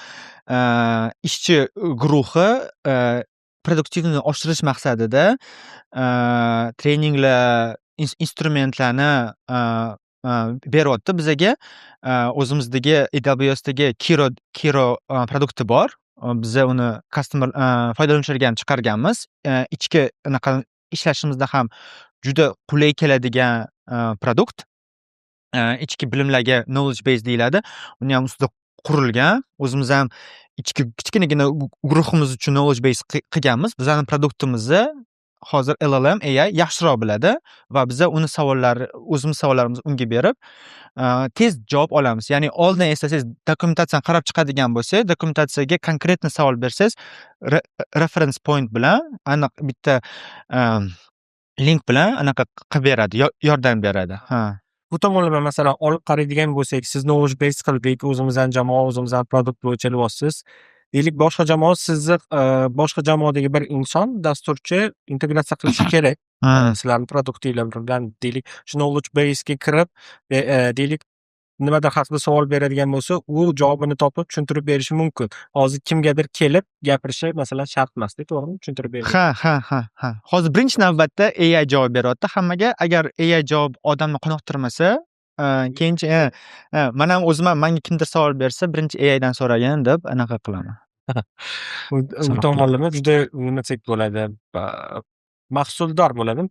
ishchi guruhi продуктивный oshirish maqsadida treninglar, instrumentlarni beryapti bizaga. O'zimizdagi AWSdagi Kiro продукт i bor. Biza uni customer, foydalanuvchilarga ham chiqarganmiz. Ichki anaqa ishlashimizda ham juda qulay keladigan продукт. Ichki bilimlarga knowledge base deyiladi. Uni ham ustida qurilgan. O'zimiz ham ichki kichkinagina guruhimiz uchun knowledge base qilganmiz. Bizani продукт imizni hozir LLM AI yaxshiroq biladi va biza uni savollari, o'zimiz savollarimizni unga berib, tez javob olamiz. Ya'ni oldin, eslasangiz, dokumentatsiyani qarab chiqadigan bo'lsak, dokumentatsiyaga конкретный savol bersangiz, reference point bilan, aniq bitta link bilan anaqa qilib beradi, yordam beradi. Ha. Bu tomonlama, masalan, olib qaraydigan bo'lsak, siz knowledge base qildik, o'zimizdan jamoa, o'zimizdan продукт bo'yicha deyapsiz. Deylik, boshqa jamoa sizni, boshqa jamoadagi bir inson, dasturchi integratsiya qilishi kerak. Sizlarni продукт inglar bilan, deylik, shu knowledge base'ga kirib, deylik, nimadir haqida savol beradigan bo'lsa, u javobini topib tushuntirib berishi mumkin. Hozir kimgadir kelib gapirishi, masalan, shart emasda, to'g'rimi? Tushuntirib berish. Ha. Hozir birinchi navbatda AI javob beryapti hammaga. Agar AI javob odamni qoniqtirmasa, keyinchi, man ham o'zim ham manga kimdir savol bersa, birinchi AIdan so'ragin deb anaqa qilaman. U tomonlama juda, nima desak bo'ladi, mahsuldor bo'ladimi?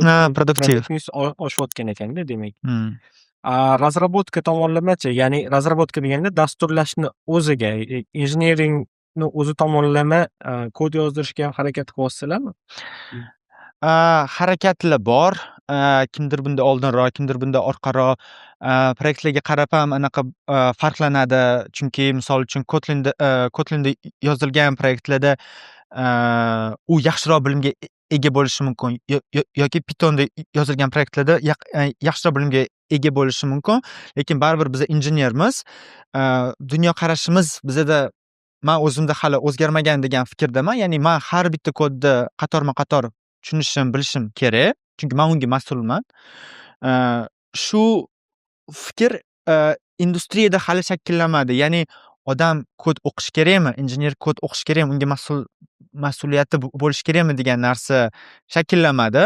Ha, produktiv. Oshayotgan ekanda, demak. Разработка tomonlamachi, ya'ni разработка deganda dasturlashni o'ziga, injeneringni o'zi tomonlama kod yozdirishga ham harakat qilyapsizlarmi? Harakatlar bor. Kimdir bunda oldinroq, kimdir bunda orqaroq. Proyektlarga qarab ham anaqa farqlanadi. Chunki, misol uchun, Kotlinda yozilgan proyektlarda u yaxshiroq bilimga ega bo'lishi mumkin yoki Pythonda yozilgan proyektlarda yaxshiroq bilimga ega bo'lishi mumkin. Lekin baribir biz injenermiz. Dunyoqarashimiz bizada, man o'zimda hali o'zgarmagan degan fikrdaman. Ya'ni man har bitta kodni qatorma-qator tushunishim, bilishim kerak. Chunki man unga mas'ulman. Shu fikr industriyada hali shakllanmadi. Ya'ni odam kod o'qishi kerakmi, injener kod o'qishi kerakmi, unga mas'uliyati bo'lishi kerakmi degan narsa shakllanmadi.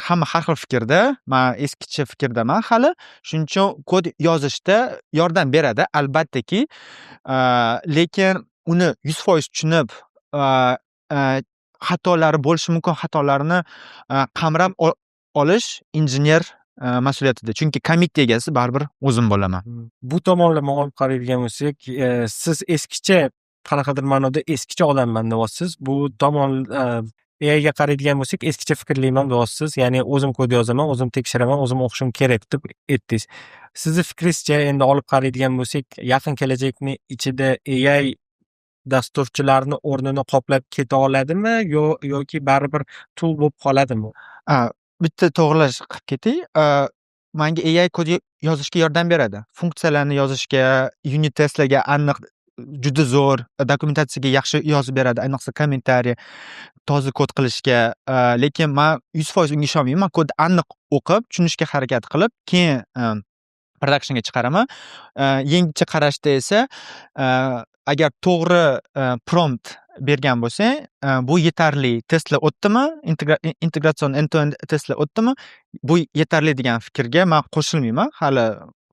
Hamma har xil fikrda. Man eskicha fikrdaman hali. Shuning uchun kod yozishda yordam beradi, albattaki. Lekin uni 100% tushunib, xatolari bo'lishi mumkin, xatolarni qamrab olish injener mas'uliyatida. Chunki commit egasi baribir o'zim bo'laman. Bu tomonlama olib qaraydigan bo'lsak, siz eskicha, qanaqadir ma'noda eskicha odamman deyapsiz. Bu tomon AIga qaraydigan bo'lsak, eskicha fikrlayman deyapsiz. Ya'ni o'zim kod yozaman, o'zim tekshiraman, o'zim o'qishim kerak deb aytdingiz. Sizni fikringizcha, endi olib qaraydigan bo'lsak, yaqin kelajakni ichida AI dasturchilarni o'rnini qoplab keta oladimi yoki baribir tool bo'lib qoladimi? Bitta to'g'rilash qilib ketay. Manga AI kod yozishga yordam beradi. Funksiyalarni yozishga, unit testlarga aniq, juda zo'r, dokumentatsiyaga yaxshi yozib beradi, ayniqsa kommentariy, toza kod qilishga. Lekin man 100% unga ishonmayman. Man kodni aniq o'qib, tushunishga harakat qilib, keyin productionga chiqaraman. Yangicha qarashda esa, agar to'g'ri prompt bergan bo'lsang, bu yetarli. Testlar o'tdimi, integratsion end to end testlar o'tdimi, bu yetarli degan fikrga man qo'shilmayman. Hali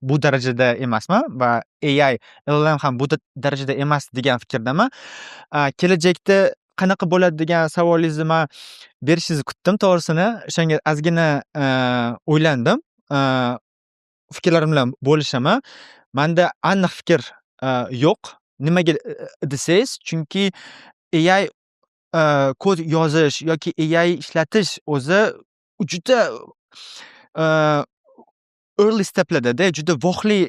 bu darajada emasman va AI, LLM ham bu darajada emas degan fikrdaman. Kelajakda qanaqa bo'ladi degan savolingizni man berishingizni kutdim, to'g'risini. O'shanga ozgina o'ylandim. Fikrlarim bilan bo'lishaman. Manda aniq fikr yo'q. Nimaga desangiz, chunki AI kod yozish yoki AI ishlatish o'zi juda early steplardada, juda voqli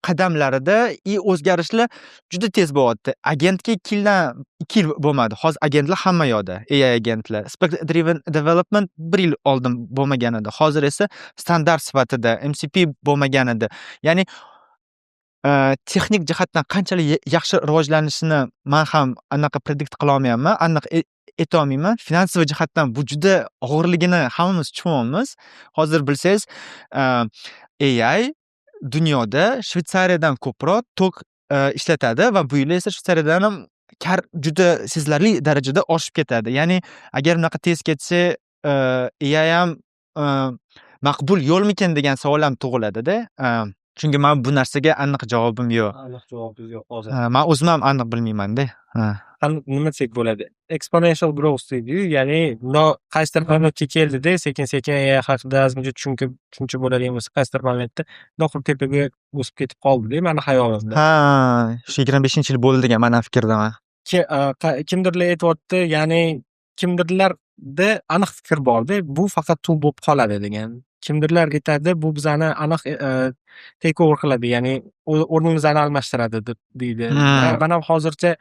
qadamlarida и o'zgarishlar juda tez bo'lyapti. Agentga 2 yildan 2 yil bo'lmadi. Hozir agentlar hamma yoqda, AI agentlar. Spec driven development 1 yil oldin bo'lmagan edi. Hozir esa standart sifatida MCP bo'lmagan edi. Ya'ni texnik jihatdan qanchalik yaxshi rivojlanishini man ham anaqa predict qilolmayapman, aniq aytolmayman. Финансовый jihatdan bu juda og'irligini hammamiz tushunyapmiz. Hozir bilsangiz, AI dunyoda Shvetsariyadan ko'proq tok ishlatadi va bu yil esa Shvetsariyadan ham juda sezilarli darajada oshib ketadi. Ya'ni agar bunaqa tez ketsa, AI ham maqbul yo'lmikin degan savol ham tug'iladida. Chunki man bu narsaga aniq javobim yo'q. Aniq javobingiz yo'q hozir. Ha, man o'zim ham aniq bilmaymanda. Ha. Nima desak bo'ladi? Exponential growth deydiyu, ya'ni qaysidir momentga keldida, sekin sekin AI haqida ozmuncha tushuncha bo'ladigan bo'lsa, qaysidir momentda bundoq tepaga o'sib ketib qoldida mani xayolimda. Ha, shu 25-yil bo'ldi degan man ham fikrdaman. Kimdirlar aytyapti, ya'ni kimdirlarda aniq fikr borda, bu faqat tool bo'lib qoladi degan. Kimdirlar aytadi, bu bizani aniq take over qiladi, ya'ni o'rnimizni almashtiradi deb deydi. Man ham hozircha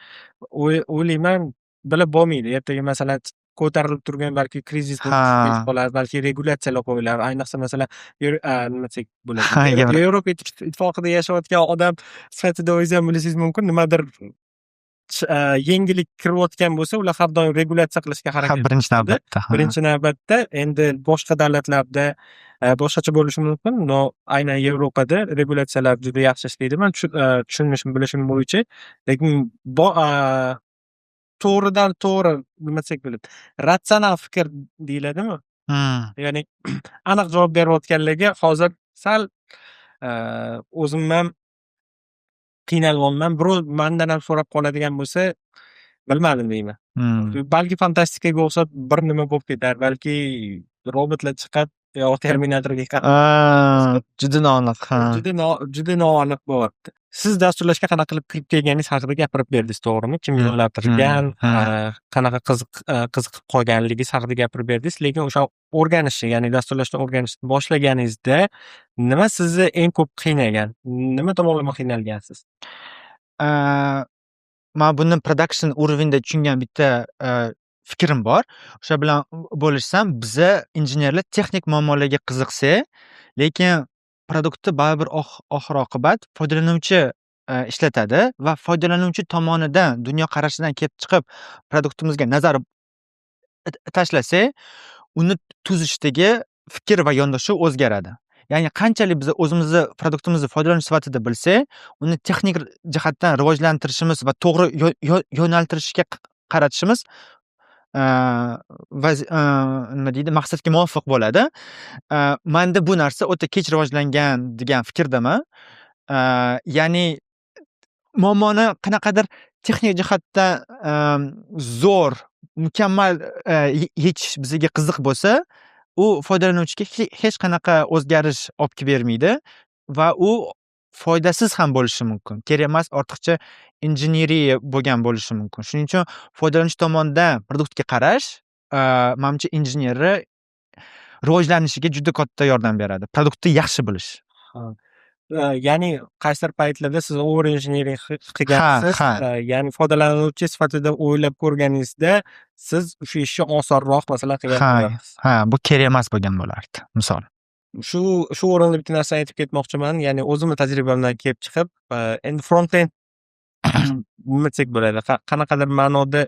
o'ylayman, bilib bo'lmaydi. Ertaga, masalan, ko'tarilib turgan balki krizis bo'lib ketib qolar, balki regulyatsiyalar qo'yilar. Ayniqsa, masalan, nima desak bo'ladi? Yevropa Ittifoqida yashayotgan odam sifatida o'zingiz ham bilishingiz mumkin, nimadir yengillik kirayotgan bo'lsa, ular har doim regulyatsiya qilishga harakat Birinchi qiladi. navbatda. Birinchi navbatda endi boshqa davlatlarda boshqacha bo'lishi mumkin, но aynan Yevropada regulyatsiyalar juda yaxshi ishlaydi. Man tushunishim, bilishim bo'yicha, lekin to'g'ridan to'g'ri, nima desak bo'ladi, ratsional fikr deyiladimi? Ya'ni aniq javob berayotganlarga hozir sal o'zim ham Qiynalyapman. Birov mandan ham so'rab qoladigan bo'lsa, bilmadim deyman. Balki fantastikaga o'xshab bir nima bo'lib ketar, balki robotlar chiqib yo Terminatorga Juda noaniq, ha. Juda noaniq bo'lyapti. Siz dasturlashga qanaqa qilib kirib kelganingiz haqida gapirib berdingiz, to'g'rimi? Kim yo'naltirgan, Ha. qanaqa qiziqib qolganligingiz haqida gapirib berdingiz. Lekin o'sha o'rganishni, ya'ni dasturlashni o'rganishni boshlaganingizda nima sizni eng ko'p qiynagan? Nima tomonlama qiynalgansiz? Man buni production уровень da tushungan bitta fikrim bor. O'sha bilan bo'lishsam, biza injenerlar texnik muammolarga qiziqsak, lekin продукт ni baribir oxir oqibat foydalanuvchi ishlatadi va foydalanuvchi tomonidan, dunyoqarashidan kelib chiqib продукт imizga nazar tashlasak, uni tuzishdagi fikr va yondashuv o'zgaradi. Ya'ni qanchalik biz o'zimizni продукт imizni foydalanuvchi sifatida bilsak, uni texnik jihatdan rivojlantirishimiz va to'g'ri yo'naltirishga qaratishimiz nima deydi, maqsadga muvofiq bo'ladi. Manda bu narsa o'ta kech rivojlangan degan fikrdaman. Ya'ni muammoni qanaqadir texnik jihatdan zo'r, mukammal yechish bizga qiziq bo'lsa, u foydalanuvchiga hech qanaqa o'zgarish olib kelib bermaydi va u foydasiz ham bo'lishi mumkin. Kerak emas, ortiqcha injeneriya bo'lgan bo'lishi mumkin. Shuning uchun foydalanuvchi tomonidan продукт ga qarash, manimcha, injenerni rivojlanishiga juda katta yordam beradi. Продукт ni yaxshi bilish. Ha. Ya'ni qaysidir paytlarda siz over engineering qilgansiz. Ha. Ya'ni foydalanuvchi sifatida o'ylab ko'rganingizda siz o'sha ishni osonroq, masalan, qilgan bo'lardingiz. Ha, bu kerak emas bo'lgan bo'lardi, misol. Shu o'rinda bitta narsani aytib ketmoqchiman. Ya'ni o'zimni tajribamdan kelib chiqib, endi front end nima desak bo'ladi, qanaqadir ma'noda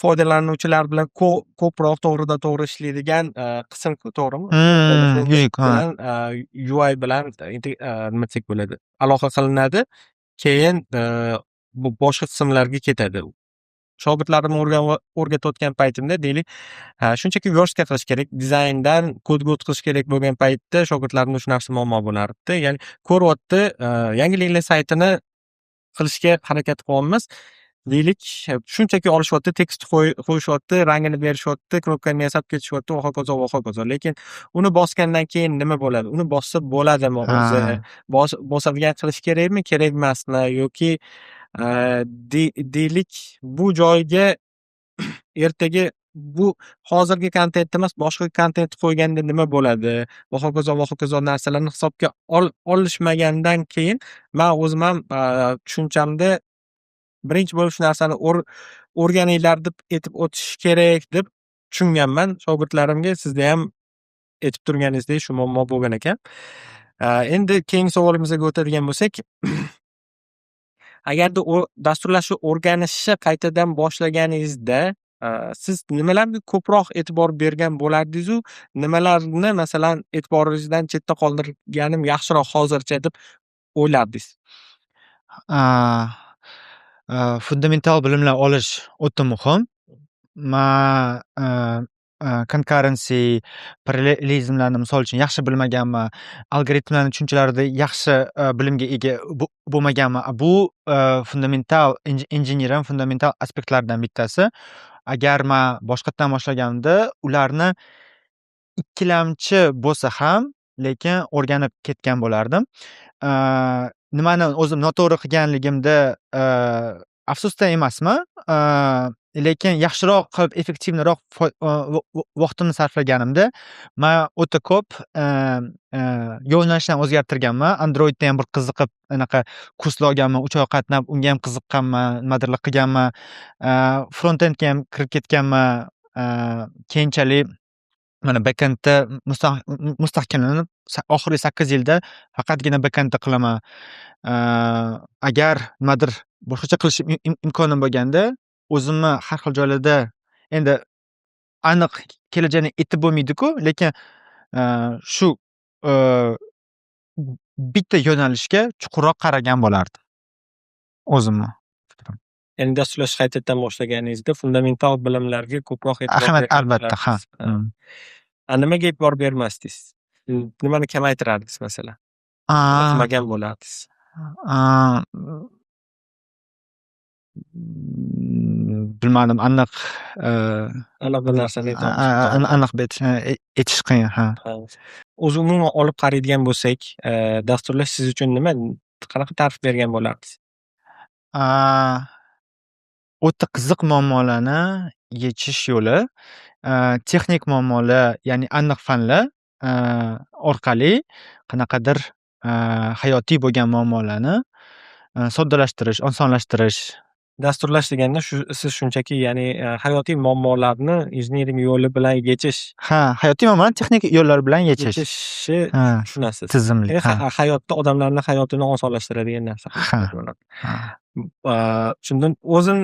foydalanuvchilar bilan ko'proq to'g'ridan to'g'ri ishlaydigan qism-ku, to'g'rimi? Hmm, Front ha. bilan UI bilan nima desak bo'ladi, aloqa qilinadi. Keyin bu boshqa qismlarga ketadi. Shogirdlarimni o'rgatayotgan paytimda, deylik, shunchaki верстка qilish kerak, dizayndan kodga o'tkazish kerak bo'lgan paytda shogirdlarimda shu narsa muammo bo'lardi. Ya'ni ko'ryapti, yangiliklar saytini qilishga harakat qilyapmiz. Deylik, shunchaki olishyapti, tekst qo'yishyapti, rangini berishyapti, knopkani yasab ketishyapti va hokazo va hokazo. Lekin uni bosgandan keyin nima bo'ladi? Uni bossa bo'ladimi o'zi? Bosadigan qilish kerakmi, kerak emasmi? Yoki deylik, bu joyga ertaga bu hozirgi kontent emas, boshqa kontent qo'yganda nima bo'ladi? Va hokazo va hokazo narsalarni hisobga olishmagandan keyin man o'zim ham tushunchamda birinchi bo'lib shu narsani o'rganinglar deb aytib o'tish kerak deb tushunganman shogirdlarimga. Sizda ham aytib turganingizdek shu muammo bo'lgan ekan. Endi keyingi savolimizga o'tadigan bo'lsak, agarda u dasturlashni o'rganishni qaytadan boshlaganingizda, siz nimalarga ko'proq e'tibor bergan bo'lardingizu, nimalarni, masalan, e'tiboringizdan chetda qoldirganim yaxshiroq hozircha deb o'ylardingiz? Fundamental bilimlar olish o'ta muhim. Man concurrency, parallelizmlarni, misol uchun, yaxshi bilmaganman. Algoritmlarni tushunchalarida yaxshi bilimga ega bo'lmaganman. Bu fundamental injeneriyani fundamental aspektlaridan bittasi. Agar man boshqatdan boshlaganimda, ularni ikkilamchi bo'lsa ham, lekin o'rganib ketgan bo'lardim. Nimani o'zim noto'g'ri qilganligimda afsusda emasman, lekin yaxshiroq qilib, эффективный roq vaqtimni sarflaganimda man o'ta ko'p yo'nalishlarni o'zgartirganman. Androidda ham bir qiziqib, anaqa kurslar olganman, 3 oy qatnab, unga ham qiziqqanman, nimadirlar qilganman. Frontendga ham kirib ketganman. Keyinchalik mana backendda mustahkamlanib, oxirgi 8 yilda faqatgina backendda qilaman. Agar nimadir boshqacha qilish imkonim bo'lganda, o'zimni har xil joylarda, endi aniq kelajakni aytib bo'lmaydiku, lekin shu bitta yo'nalishga chuqurroq qaragan bo'lardim. O'zimni fikrim. Ya'ni dasturlashni qaytadan boshlaganingizda fundamental bilimlarga ko'proq e'tibor Ahamiyat bergan albatta, ha. bo'lardingiz. A nimaga e'tibor bermasdingiz? Nimani kamaytirardingiz, masalan? Qilmagan bo'lardingiz? Bilmadim, aniq. Aniq bir narsani aytolmaysiz. Aniq aytish qiyin, ha. O'zi umuman olib qaraydigan bo'lsak, dasturlash siz uchun nima? Qanaqa ta'rif bergan bo'lardingiz? O'ta qiziq muammolarni yechish yo'li, texnik muammolar, ya'ni aniq fanlar orqali qanaqadir hayotiy bo'lgan muammolarni soddalashtirish, osonlashtirish. Dasturlash deganda shu siz shunchaki, ya'ni hayotiy muammolarni injiniring yo'li bilan yechish. Ha, hayotiy muammolarni texnik yo'llar bilan yechish. Yechishni tushunasiz. Tizimli. Hayotda odamlarni hayotini osonlashtiradigan narsa. Ha. Shundan o'zim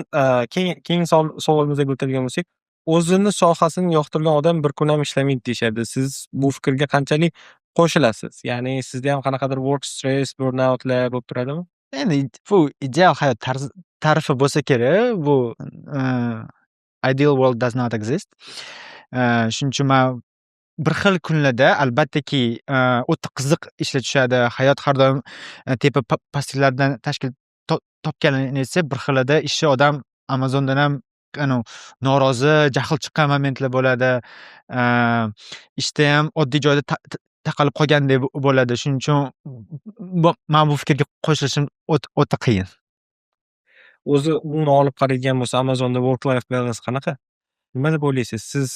keyingi savolimizga o'tadigan bo'lsak, o'zini sohasini yoqtirgan odam bir kun ham ishlamaydi deyishadi. Siz bu fikrga qanchalik qo'shilasiz? Ya'ni sizda ham qanaqadir work stress, burnoutlar bo'lib turadimi? Endi bu ideal hayot tarzi ta'rifi bo'lsa kerak. Bu ideal world does not exist. Shuning uchun man bir xil kunlarda, albattaki, o'ta qiziq ishlar tushadi. Hayot har doim tepa pastliklardan tashkil topganini aytsa, bir xilida ishni odam Amazondan ham anavi norozi, jahl chiqqan momentlar bo'ladi. Ishdayam oddiy joyda taqalib qolgandek bo'ladi. Shuning uchun man bu fikrga qo'shilishim o'ta qiyin. O'zi umuman olib qaraydigan bo'lsa, Amazonda work life balance qanaqa? Nima deb o'ylaysiz? Siz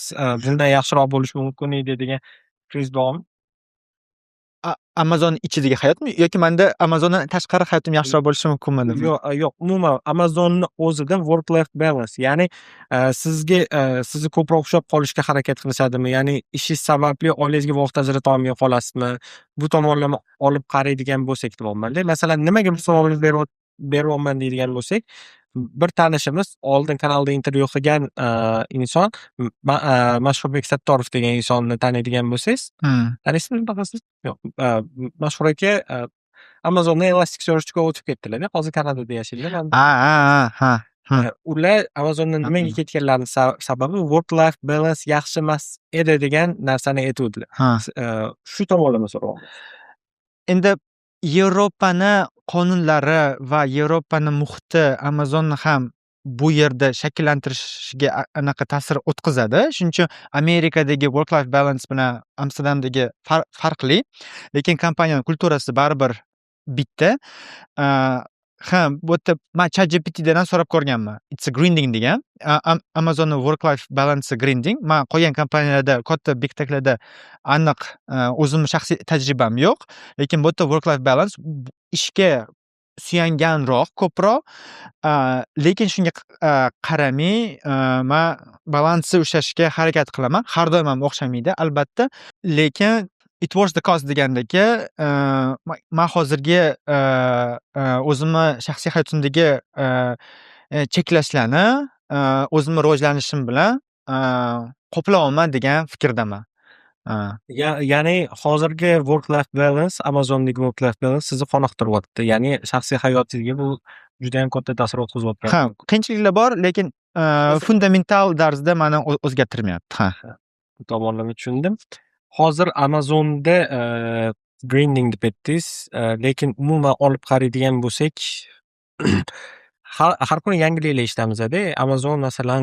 bundan yaxshiroq bo'lishi mumkin edi degan fikringiz bormi? Amazon ichidagi hayotmi yoki manda Amazondan tashqari hayotim yaxshiroq bo'lishi mumkinmi deb? Yo'q, yo'q, umuman Amazonni o'zida work life balance, ya'ni sizga sizni ko'proq ushlab qolishga harakat qilishadimi? Ya'ni ishingiz sababli oilangizga vaqt ajrata olmay qolasizmi? Bu tomonlama olib qaraydigan bo'lsak deyapmanda. Masalan, nimaga bu savolni beryapman deydigan bo'lsak, bir tanishimiz, oldin kanalda intervyu qilgan inson, Mashhurbek Sattorov degan insonni taniydigan bo'lsangiz, taniysizmi bunaqasini? Yo'q. Mashhur aka Amazondan Elasticsearchga o'tib ketdilar. Hozir Kanadada yashaydilar. Ha, ha, ha, ha. Ular Amazondan nimaga ketganlarini sababi work life balance yaxshi emas edi degan narsani aytuvdilar. Shu tomonlama so'rayapman. Endi Yevropani qonunlari va Yevropani muhiti Amazonni ham bu yerda shakllantirishiga anaqa ta'sir o'tkazadi. Shuning uchun Amerikadagi work life balance bilan Amsterdamdagi farqli, lekin kompaniyani культура si baribir bitta. Ha, bu yerda man ChatGPTdan ham so'rab ko'rganman. It's a grinding degan. Amazonni work life balance grinding. Man qolgan kompaniyalarda, katta big techlarda aniq o'zimni shaxsiy tajribam yo'q. Lekin bu yerda work life balance ishga suyanganroq ko'proq. Lekin shunga qaramay, man balansni ushlashga harakat qilaman. Har doim ham o'xshamaydi, albatta. Lekin it worth the cost degandagi, man hozirgi o'zimni shaxsiy hayotimdagi cheklashlarni o'zimni rivojlanishim bilan qoplayapman degan fikrdaman. Ya'ni hozirgi work life balance, Amazondagi work life balance sizni qoniqtiryapti. Ya'ni shaxsiy hayotingizga bu judayam katta ta'sir o'tkazyapti. Ha, qiyinchiliklar bor, lekin fundamental tarzda mani o'zgartirmayapti. Ha. Bu tomonlama tushundim. Hozir Amazonda grinding deb aytdingiz, lekin umuman olib qaraydigan bo'lsak, har kuni yangiliklar eshitamizda. Amazon, masalan,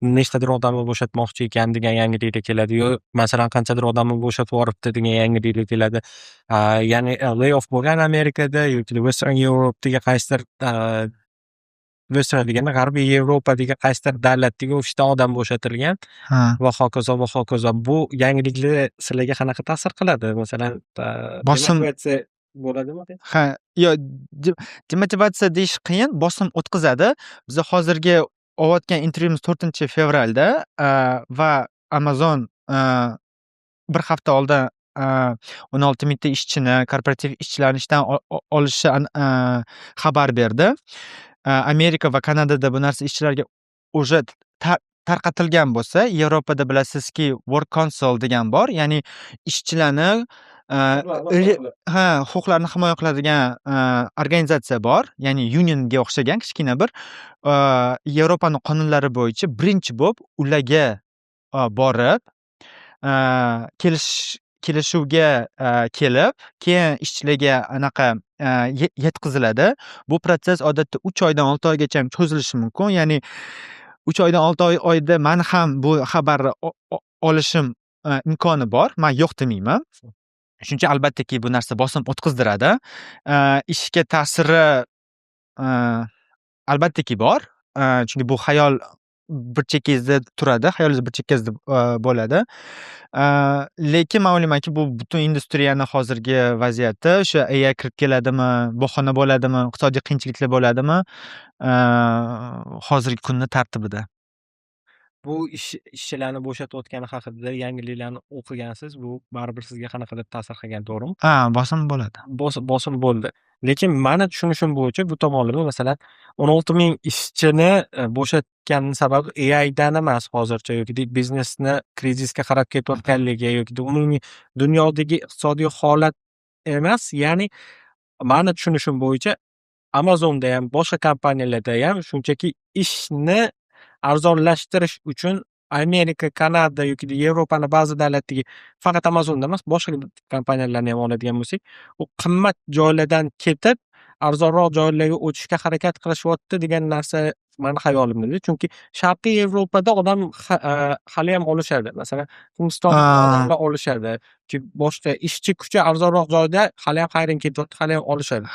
nechtadir odamni bo'shatmoqchi ekan degan yangiliklar keladi. Yo masalan, qanchadir odamni bo'shatib yuboribdi degan yangiliklar keladi. Ya'ni layoff bo'lgan Amerikada yoki Western Europedagi qaysidir, Western deganda G'arbiy Yevropadagi qaysidir davlatdagi ofisdan odam bo'shatilgan va hokazo va hokazo. Bu yangiliklar sizlarga qanaqa ta'sir qiladi? Masalan, Bosim demotivatsiya bo'ladimi? Ha, yo'q, demotivatsiya deyish qiyin, bosim o'tkazadi. Biza hozirgi olayotgan intervyumiz 4-fevralda va Amazon bir hafta oldin 16 mingta ishchini, korporativ ishchilarni ishdan olishi xabar berdi. Amerika va Kanadada bu narsa ishchilarga уже tarqatilgan bo'lsa, Yevropada, bilasizki, Work Council degan bor, ya'ni ishchilarni ha, huquqlarini himoya qiladigan organizatsiya bor, ya'ni unionga o'xshagan kichkina bir. Yevropani qonunlari bo'yicha birinchi bo'lib ularga borib kelish Kelishuvga kelib, keyin ishchilarga anaqa yetkaziladi. Bu protsess odatda 3 oydan 6 oygacha cho'zilishi mumkin. Ya'ni 3 oydan 6 oyda mani ham bu xabarni olishim imkoni bor. Man yo'q demayman. Shuning uchun, albattaki, bu narsa bosim o'tkazdiradi. Ishga ta'siri albattaki bor. Chunki bu xayol bir chekkangizda turadi, xayolingiz bir chekkangizda bo'ladi. Lekin man o'ylaymanki, bu butun industriyani hozirgi vaziyati, o'sha AI kirib keladimi, bahona bo'ladimi, iqtisodiy qiyinchiliklar bo'ladimi, hozirgi kunni tartibida. Bu ishchilarni bo'shatayotgani haqida yangiliklarni o'qigansiz. Bu baribir sizga qanaqadir ta'sir qilgan, to'g'rimi? Ha, bosim bo'ladi. Bosim bo'ldi. Lekin mani tushunishim bo'yicha, bu tomonlama, masalan, 16 000 ishchini bo'shatganini sababi AIdan emas hozircha yoki biznesni krizisga qarab ketayotganligi yoki umumiy dunyodagi iqtisodiy holat emas. Ya'ni mani tushunishim bo'yicha, Amazondayam, boshqa kompaniyalardayam shunchaki ishni arzonlashtirish uchun Amerika, Kanada yoki Yevropani ba'zi davlatdagi, faqat Amazonda emas, boshqa kompaniyalarni ham oladigan bo'lsak, u qimmat joylardan ketib, arzonroq joylarga o'tishga harakat qilishyapti degan narsa mani xayolimda. Chunki Sharqiy Yevropada odam haliyam olishadi. Masalan, Hindistonda odamlar olishadi. Boshqa ishchi kuchi arzonroq joyda haliyam hiring ketyapti, haliyam olishadi.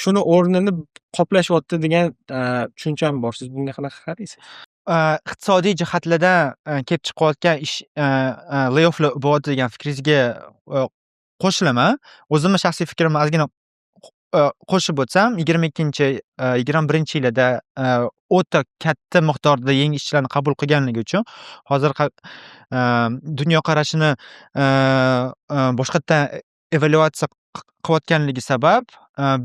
Shuni o'rnini qoplashyapti degan tushuncham bor. Siz bunga qanaqa qaraysiz? Iqtisodiy jihatlardan kelib chiqayotgan ish layofflar bo'lyapti degan fikringizga qo'shilaman. O'zimni shaxsiy fikrimni ozgina qo'shib o'tsam, 22-, 21-yilida o'ta katta miqdorda yangi ishchilarni qabul qilganligi uchun hozir dunyoqarashini boshqatdan evalyuatsiya qilayotganligi sabab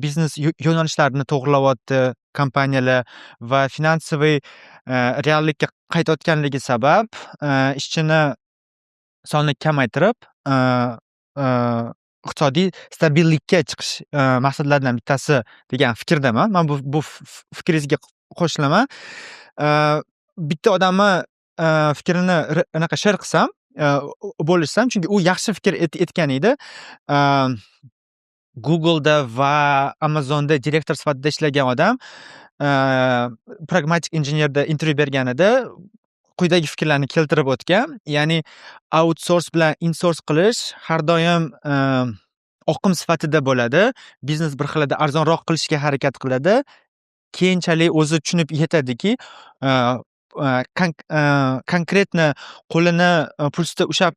biznes yo'nalishlarini to'g'rilayapti kompaniyalar va финансовый reallikka qaytayotganligi sabab ishchini sonini kamaytirib, iqtisodiy stabillikka chiqish maqsadlaridan bittasi degan fikrdaman. Man bu fikringizga qo'shilaman. Bitta odamni fikrini anaqa share qilsam, bo'lishsam, chunki u yaxshi fikr aytgan edi. Google'da va Amazonda direktor sifatida ishlagan odam Pragmatic Engineerda intervyu berganida quyidagi fikrlarni keltirib o'tgan. Ya'ni outsource bilan insource qilish har doim oqim sifatida bo'ladi. Biznes bir xilida arzonroq qilishga harakat qiladi. Keyinchalik o'zi tushunib yetadiki, конкретно qo'lini pulsda ushlab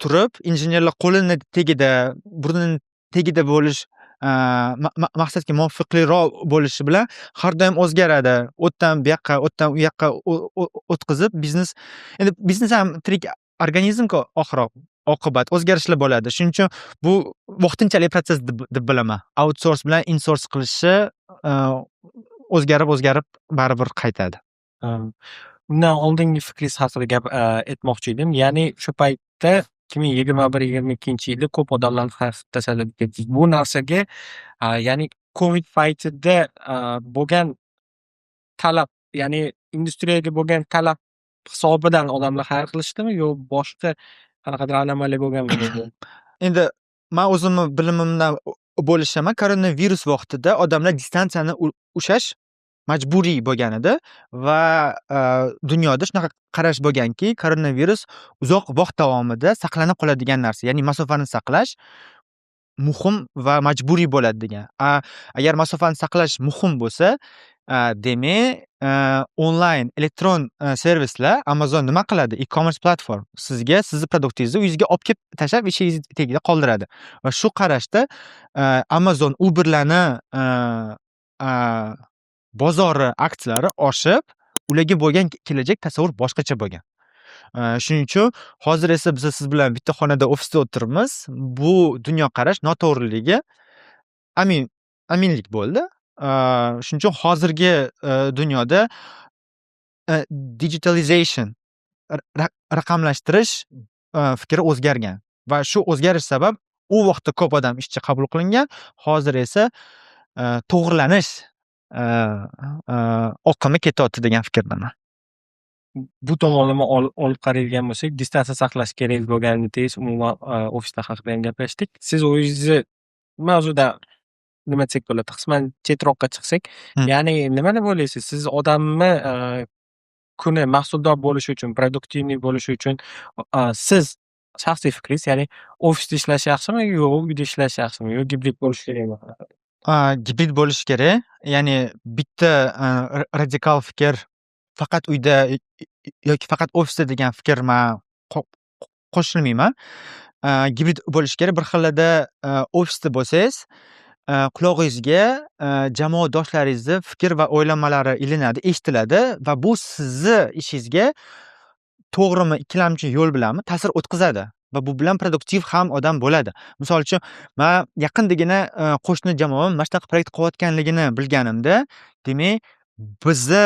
turib, injenerlar qo'lini tagida, burnini tagida bo'lish maqsadga muvofiqliroq bo'lishi bilan har doim o'zgaradi. U yerdan bu yoqqa, u yerdan u yoqqa o'tkazib, biznes, endi biznes ham tirik organizmku, oxir oqibat o'zgarishlar bo'ladi. Shuning uchun bu vaqtinchalik protsess deb bilaman. Outsource bilan insource qilishi o'zgarib o'zgarib baribir qaytadi. Undan oldingi fikringiz haqida gap aytmoqchi edim. Ya'ni o'sha paytda, 2021, 22-yilda ko'p odamlarni xavf tashlab ketdi. Bu narsaga, ya'ni Covid paytida bo'lgan talab, ya'ni industriyaga bo'lgan talab hisobidan odamlar hire qilishdimi yo boshqa qanaqadir anomaliya bo'lganmi? Endi man o'zimni bilimimdan bo'lishaman. Koronavirus vaqtida odamlar distansiyani ushlash majburiy bo'lgan edi va dunyoda shunaqa qarash bo'lganki, koronavirus uzoq vaqt davomida saqlanib qoladigan narsa, ya'ni masofani saqlash muhim va majburiy bo'ladi degan. Agar masofani saqlash muhim bo'lsa, demak, onlayn elektron servislar, Amazon nima qiladi? E-commerce platform. Sizga sizni produktingizni uyingizga olib kelib tashlab, eshigingiz tagida qoldiradi. Va shu qarashda Amazon, Uberlarni bozori aksiyalari oshib, ularga bo'lgan kelajak tasavvur boshqacha bo'lgan. Shuning uchun hozir esa biz siz bilan bitta xonada, ofisda o'tiribmiz. Bu dunyoqarash noto'g'riligi aminlik bo'ldi. Shuning uchun hozirgi dunyoda digitalization, raqamlashtirish fikri o'zgargan va shu o'zgarish sabab u vaqtda ko'p odam ishchi qabul qilingan. Hozir esa to'g'rilanish oqimi ketyapti degan fikrdaman. Bu tomonlama olib qaraydigan bo'lsak, distansiya saqlash kerak bo'lganini aytdingiz, umuman ofislar haqida ham gaplashdik. Siz o'zingizni mavzudan, nima desak bo'ladi, qisman chetroqqa chiqsak, ya'ni nima deb o'ylaysiz? Siz odamni kuni mahsuldor bo'lishi uchun, продуктивный bo'lishi uchun, siz shaxsiy fikringiz, ya'ni ofisda ishlash yaxshimi yo uyda ishlash yaxshimi yo gibrid bo'lishi kerakmi? Gibrid bo'lishi kerak. Ya'ni bitta radikal fikr, faqat uyda yoki faqat ofisda degan fikr, man qo'shilmayman. Gibrid bo'lishi kerak. Bir xilida ofisda bo'lsangiz, qulog'ingizga jamoadoshlaringizni fikr va o'ylamalari ilinadi, eshitiladi va bu sizni ishingizga, to'g'rimi, ikkilamchi yo'l bilanmi, ta'sir o'tkazadi va bu bilan produktiv ham odam bo'ladi. Misol uchun, man yaqindagina qo'shni jamoam mana shunaqa proyekt qilayotganligini bilganimda, demak, bizni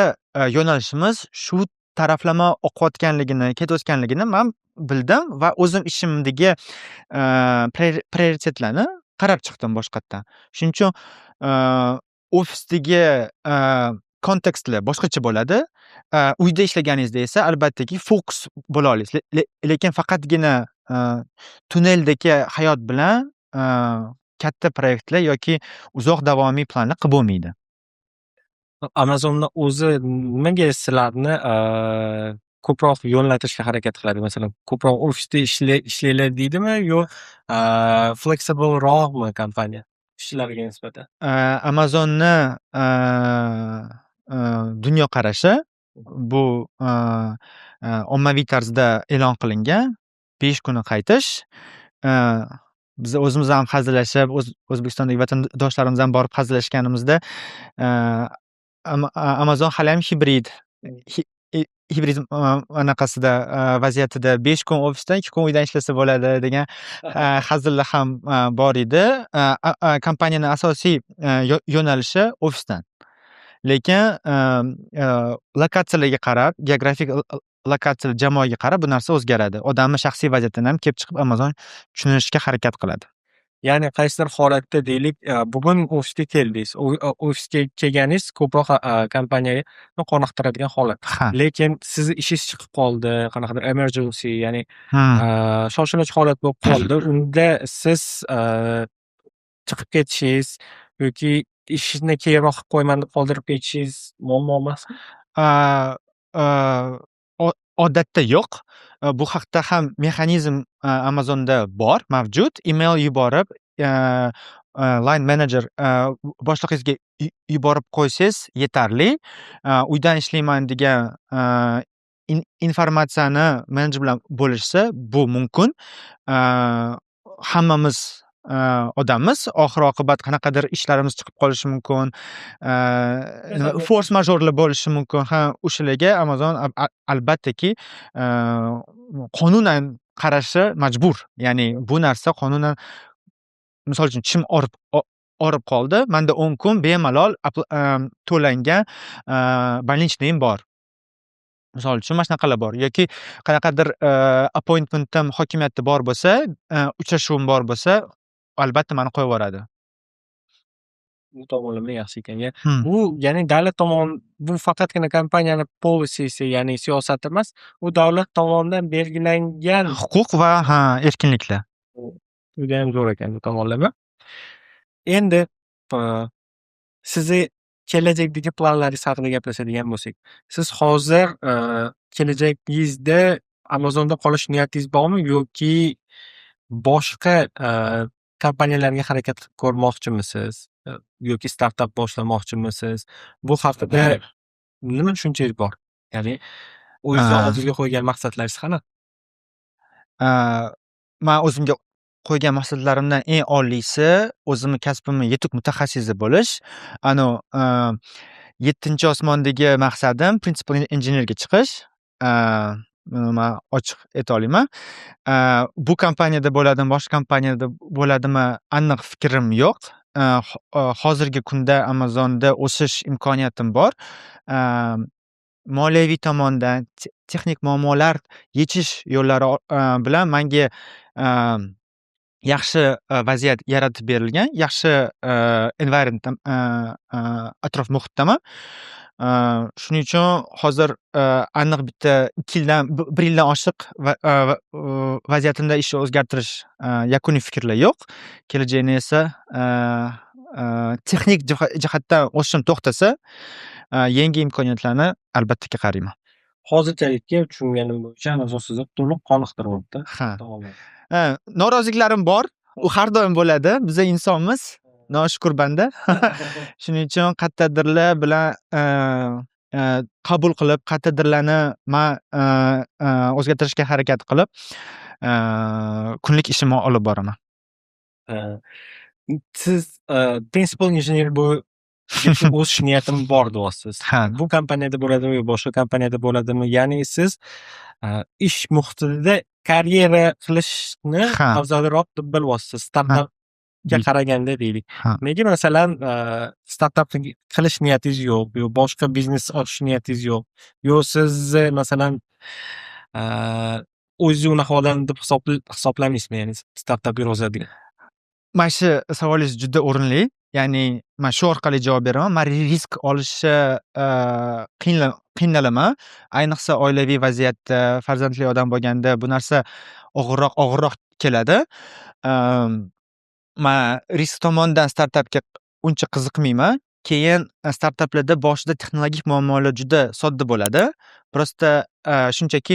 yo'nalishimiz shu taraflama oqayotganligini, ketayotganligini man bildim va o'zim ishimdagi prioritetlarni qarab chiqdim boshqatdan. Shuning uchun ofisdagi kontekstlar boshqacha bo'ladi. Uyda ishlaganingizda esa, albattaki, fokus bo'la olasiz. Lekin faqatgina tunneldagi hayot bilan katta proyektlar yoki uzoq davomiy planlar qilib bo'lmaydi. Amazonni o'zi nimaga sizlarni ko'proq yo'naltirishga harakat qiladi? Masalan, ko'proq ofisda ishlanglar deydimi yo flexibleroqmi kompaniya ishchilarga nisbatan? Amazonni dunyoqarashi bu ommaviy tarzda e'lon qilingan. 5 kuni qaytish. Biz o'zimiz ham hazillashib, O'zbekistondagi vatandoshlarimiz ham borib hazillashganimizda, Amazon haliyam hibrid anaqasida, vaziyatida, 5 kun ofisdan, 2 kun uydan ishlasa bo'ladi degan hazillar ham bor edi. Kompaniyani asosiy yo'nalishi ofisdan. Lekin lokatsiyalarga qarab, geografik lokatsiya, jamoaga qarab bu narsa o'zgaradi. Odamni shaxsiy vaziyatidan ham kelib chiqib, Amazon tushunishga harakat qiladi. Ya'ni qaysidir holatda, deylik, bugun ofisga keldingiz. Ofisga kelganingiz ko'proq kompaniyani qoniqtiradigan holat. Ha. Lekin sizni ishingiz chiqib qoldi, qanaqadir emergency, ya'ni shoshilinch holat bo'lib qoldi. Unda siz chiqib ketishingiz yoki ishni keyinroq qilib qo'yaman deb qoldirib ketishingiz muammo emasmi? Odatda yo'q. Bu haqda ham mexanizm Amazonda bor, mavjud. Email yuborib, line manager, boshlig'ingizga yuborib qo'ysangiz yetarli. Uydan ishlayman degan informatsiyani menejer bilan bo'lishsa, bu mumkin. Hammamiz odammiz. Oxir oqibat qanaqadir ishlarimiz chiqib qolishi mumkin. Nima, форс-мажор lar bo'lishi mumkin. Ha, o'shalarga Amazon albattaki qonunan qarashi majbur. Ya'ni bu narsa qonunan, misol uchun, tishim og'rib qoldi. Manda 10 kun bemalol to'langan больничный im bor. Misol uchun, mana shunaqalar bor yoki qanaqadir appointmentim hokimiyatda bor bo'lsa, uchrashuvim bor bo'lsa, albatta mani qo'yib yuboradi. Bu tomonlama yaxshi ekan. Bu, ya'ni davlat tomon, bu faqatgina kompaniyani policysi, ya'ni siyosati emas, u davlat tomonidan belgilangan huquq va, ha, erkinliklar. Judayam zo'r ekan bu tomonlama. Endi sizni kelajakdagi planlaringiz haqida gaplashadigan bo'lsak, siz hozir kelajagingizda Amazonda qolish niyatingiz bormi yoki boshqa kompaniyalarga harakat qilib ko'rmoqchimisiz yoki startap boshlamoqchimisiz? Bu haqida nima tushunchangiz bor? Ya'ni o'zingizni oldingizga qo'ygan maqsadlaringiz qanaqa? Man o'zimga qo'ygan maqsadlarimdan eng oliysi o'zimni kasbimni yetuk mutaxassisi bo'lish. Anavi yettinchi osmondagi maqsadim principal engineerga chiqish. Buni man ochiq ayta olaman. Bu kompaniyada bo'ladimi, boshqa kompaniyada bo'ladimi, aniq fikrim yo'q. Hozirgi kunda Amazonda o'sish imkoniyatim bor. Moliyaviy tomondan, texnik muammolar yechish yo'llari bilan manga yaxshi vaziyat yaratib berilgan, yaxshi environment, atrof muhitdaman. Shuning uchun hozir aniq bitta 2 yildan, bir yildan oshiq vaziyatimda ishni o'zgartirish yakuniy fikrlar yo'q. Kelajakni esa texnik jihatdan o'sishim to'xtasa, yangi imkoniyatlarni albatta qarayman. Hozirchalikka tushunganim bo'yicha, Amazon sizni to'liq qoniqtiryapti. Ha. Ha, noroziliklarim bor. U har doim bo'ladi. Biza insonmiz. Noshukur banda. Shuning uchun qayerdadirlar bilan qabul qilib, qayerdadirlarni man o'zgartirishga harakat qilib, kunlik ishimni olib boraman. Siz principal engineer bu o'sish niyatim bor deyapsiz. Ha. Bu kompaniyada bo'ladimi yo boshqa kompaniyada bo'ladimi? Ya'ni siz ish muhitida karyera qilishni afzalroq deb bilyapsiz startapga qaraganda, deylik. Ha. Nega, masalan, startap qilish niyatingiz yo'q yo boshqa biznes ochish niyatingiz yo'q? Yo sizni, masalan, o'zingizni unaqa odam deb hisoblamaysizmi, ya'ni startap yurg'izadigan? Mana shu savolingiz juda o'rinli. Ya'ni man shu orqali javob beraman. Man risk olishni qiynalaman. Ayniqsa oilaviy vaziyatda, farzandli odam bo'lganda bu narsa og'irroq keladi. Man risk tomondan startapga uncha qiziqmayman. Keyin startaplarda boshida texnologik muammolar juda sodda bo'ladi. Просто shunchaki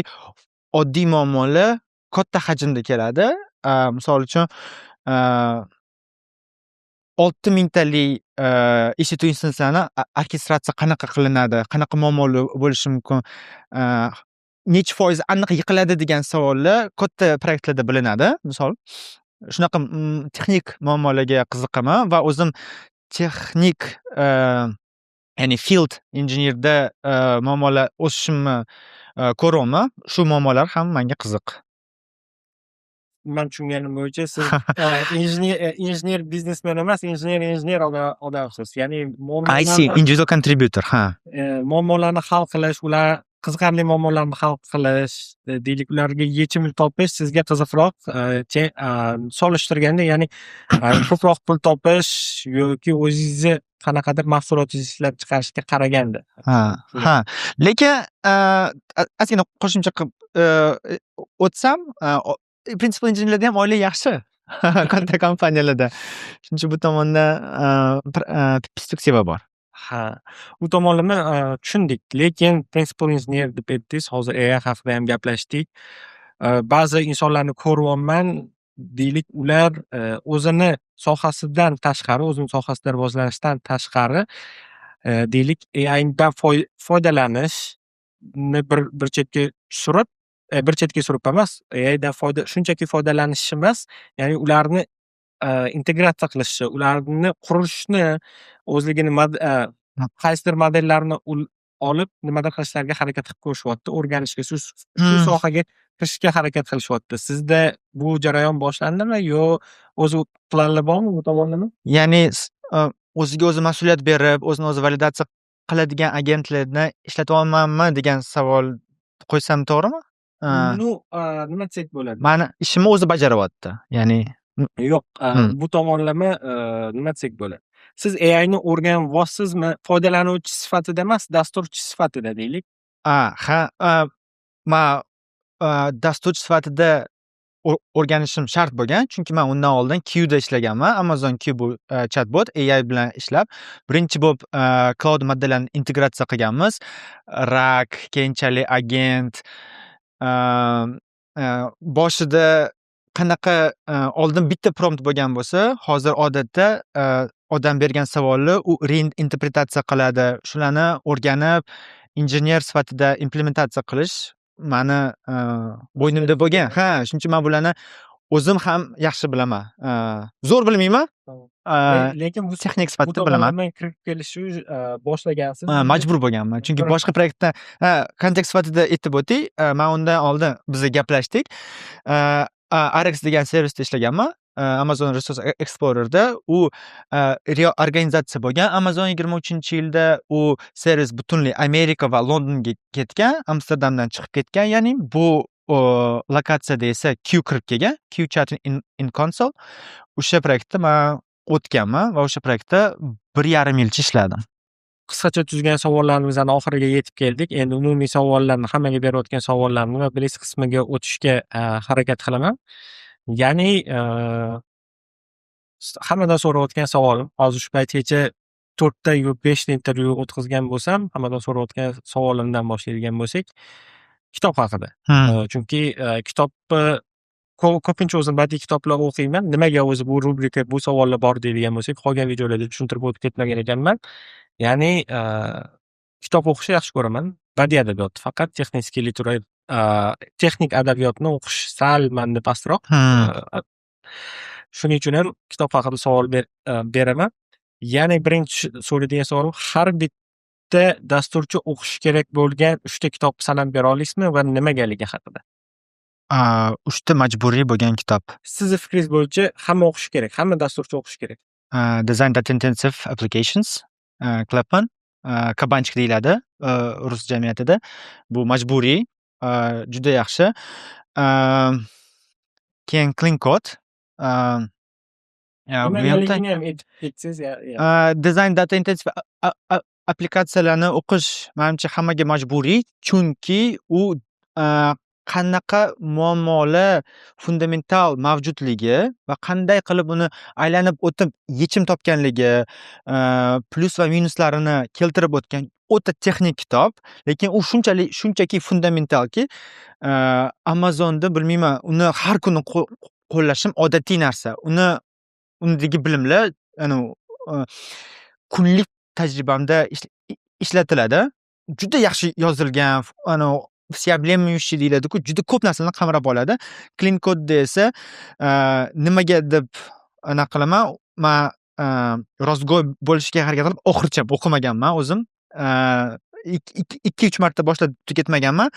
oddiy muammolar katta hajmda keladi. Misol uchun, 6000 talik EC2 instansiyani orkestratsiya qanaqa qilinadi, qanaqa muammolar bo'lishi mumkin, nechi foiz aniq yiqiladi degan savollar katta proyektlarda bilinadi, misol. Shunaqa texnik muammolarga qiziqaman va o'zim texnik, ya'ni field engineerda muammolar o'sishimni ko'ryapman. Shu muammolar ham menga qiziq. Man tushunganim bo'yicha, siz injener biznesmen emas, injener injener odamsiz. Ya'ni IC, individual contributor, ha. Muammolarni hal qilish, ular qiziqarli muammolarni hal qilish, deylik, ularga yechim topish sizga qiziqroq, solishtirganda, ya'ni ko'proq pul topish yoki o'zingizni qanaqadir mahsulotingizni ishlab chiqarishga qaraganda. Ha. Lekin ozgina qo'shimcha qilib o'tsam, principal injenerlarda ham oylik yaxshi katta kompaniyalarda. Shuning uchun bu tomonda perspektiva bor. Ha, u tomonlama tushundik. Lekin principal engineer deb aytdingiz, hozir AI haqida ham gaplashdik. Ba'zi insonlarni ko'ryapman, deylik, ular o'zini sohasidan tashqari, o'zini sohasida rivojlanishdan tashqari, deylik, AIdan foydalanishni bir chetga surib, bir chetga surib emas, AIdan foyda shunchaki foydalanish emas, ya'ni ularni integratsiya qilishni, ularni qurishni, o'zligini qaysidir modellarni olib nimadir qilishlariga harakat qilib ko'rishyapti, o'rganishga, shu sohaga kirishga harakat qilishyapti. Sizda bu jarayon boshlandimi yo o'zi planlar bormi bu tomonlama? Ya'ni o'ziga o'zi mas'uliyat berib, o'zini o'zi validatsiya qiladigan agentlarni ishlatyapmanmi degan savol qo'ysam, to'g'rimi? Ну, nima desak bo'ladi? Mani ishimni o'zi bajaryapti. Ya'ni Yo'q, bu tomonlama, nima desak bo'ladi? Siz AIni o'rganyapsizmi? Foydalanuvchi sifatida emas, dasturchi sifatida, deylik. Ha, man dasturchi sifatida o'rganishim shart bo'lgan, chunki man undan oldin Qda ishlaganman. Amazon Q bu chatbot, AI bilan ishlab, birinchi bo'lib cloud modellarni integratsiya qilganmiz. RAG, keyinchalik agent, boshida qanaqa oldin bitta prompt bo'lgan bo'lsa, hozir odatda odam bergan savolni u reinterpretatsiya qiladi. Shularni o'rganib, injener sifatida implementatsiya qilish mani bo'ynimda bo'lgan. Ha, shuning uchun man bularni o'zim ham yaxshi bilaman. Zo'r bilmayman. Lekin bu Texnik bu sifatida bilaman. tomonlama kirib kelishni boshlagansiz. Ha, majbur bo'lganman. Chunki boshqa proyektda, ha, kontekst sifatida aytib o'tay, man undan oldin biz gaplashdik. ARX degan servisda ishlaganman. Amazon Resource Explorerda u reorganizatsiya bo'lgan. Amazon 23-yilda u servis butunlay Amerika va Londonga ketgan, Amsterdamdan chiqib ketgan. Ya'ni bu lokatsiyada esa Q kirib kelgan, Q Chat in console. O'sha proyektda man o'tganman va o'sha proyektda 1,5 yilcha ishladim. Qisqacha tuzgan savollarimizni oxiriga yetib keldik. Endi umumiy savollarni, hammaga berayotgan savollarni va blits qismiga o'tishga harakat qilaman. Ya'ni hammadan so'rayotgan savolim, hozir shu paytgacha to'rtta yo beshta intervyu o'tkazgan bo'lsam, hammadan so'rayotgan savolimdan boshlaydigan bo'lsak, kitob haqida. Chunki kitobni ko'pincha o'zim badiiy kitoblar o'qiyman. Nimaga o'zi bu rubrika, bu savollar bor deydigan bo'lsak, qolgan videolarda tushuntirib o'tib ketmagan ekanman. Ya'ni kitob o'qishni yaxshi ko'raman. Badiiy adabiyot, faqat технический texnik adabiyotni o'qish sal manda pastroq. Shuning uchun ham kitob haqida savol beraman. Ya'ni birinchi so'raydigan savolim: har bitta dasturchi o'qishi kerak bo'lgan uchta kitob sanab bera olasizmi va nimagaligi haqida? Uchta majburiy bo'lgan kitob. Sizni fikringiz bo'yicha hamma o'qishi kerak, hamma dasturchi o'qishi kerak. Design Data Intensive Applications, Kleppmann, "Кабанчик" deyiladi rus jamiyatida. Bu majburiy, juda yaxshi. Keyin Clean Code. Nimagaligini ham aytib ketsangiz. Design Data Intensive applikatsiyalarni o'qish, manimcha, hammaga majburiy, chunki u qanaqa muammolar fundamental mavjudligi va qanday qilib uni aylanib o'tib yechim topganligi, plyus va minuslarini keltirib o'tgan o'ta texnik kitob, lekin u shunchalik, shunchaki fundamentalki, Amazonda, bilmayman, uni har kuni qo'llashim odatiy narsa. Undagi bilimlar anavi kunlik tajribamda ishlatiladi. Juda yaxshi yozilgan, anavi всеобъемлющий deyiladi-ku, juda ko'p narsani qamrab oladi. Clean Codeda esa nimaga deb anaqa qilaman, man rostgo'y bo'lishga harakat qilib, oxiricha o'qimaganman o'zim. 2-3 marta boshlab tugatmaganman.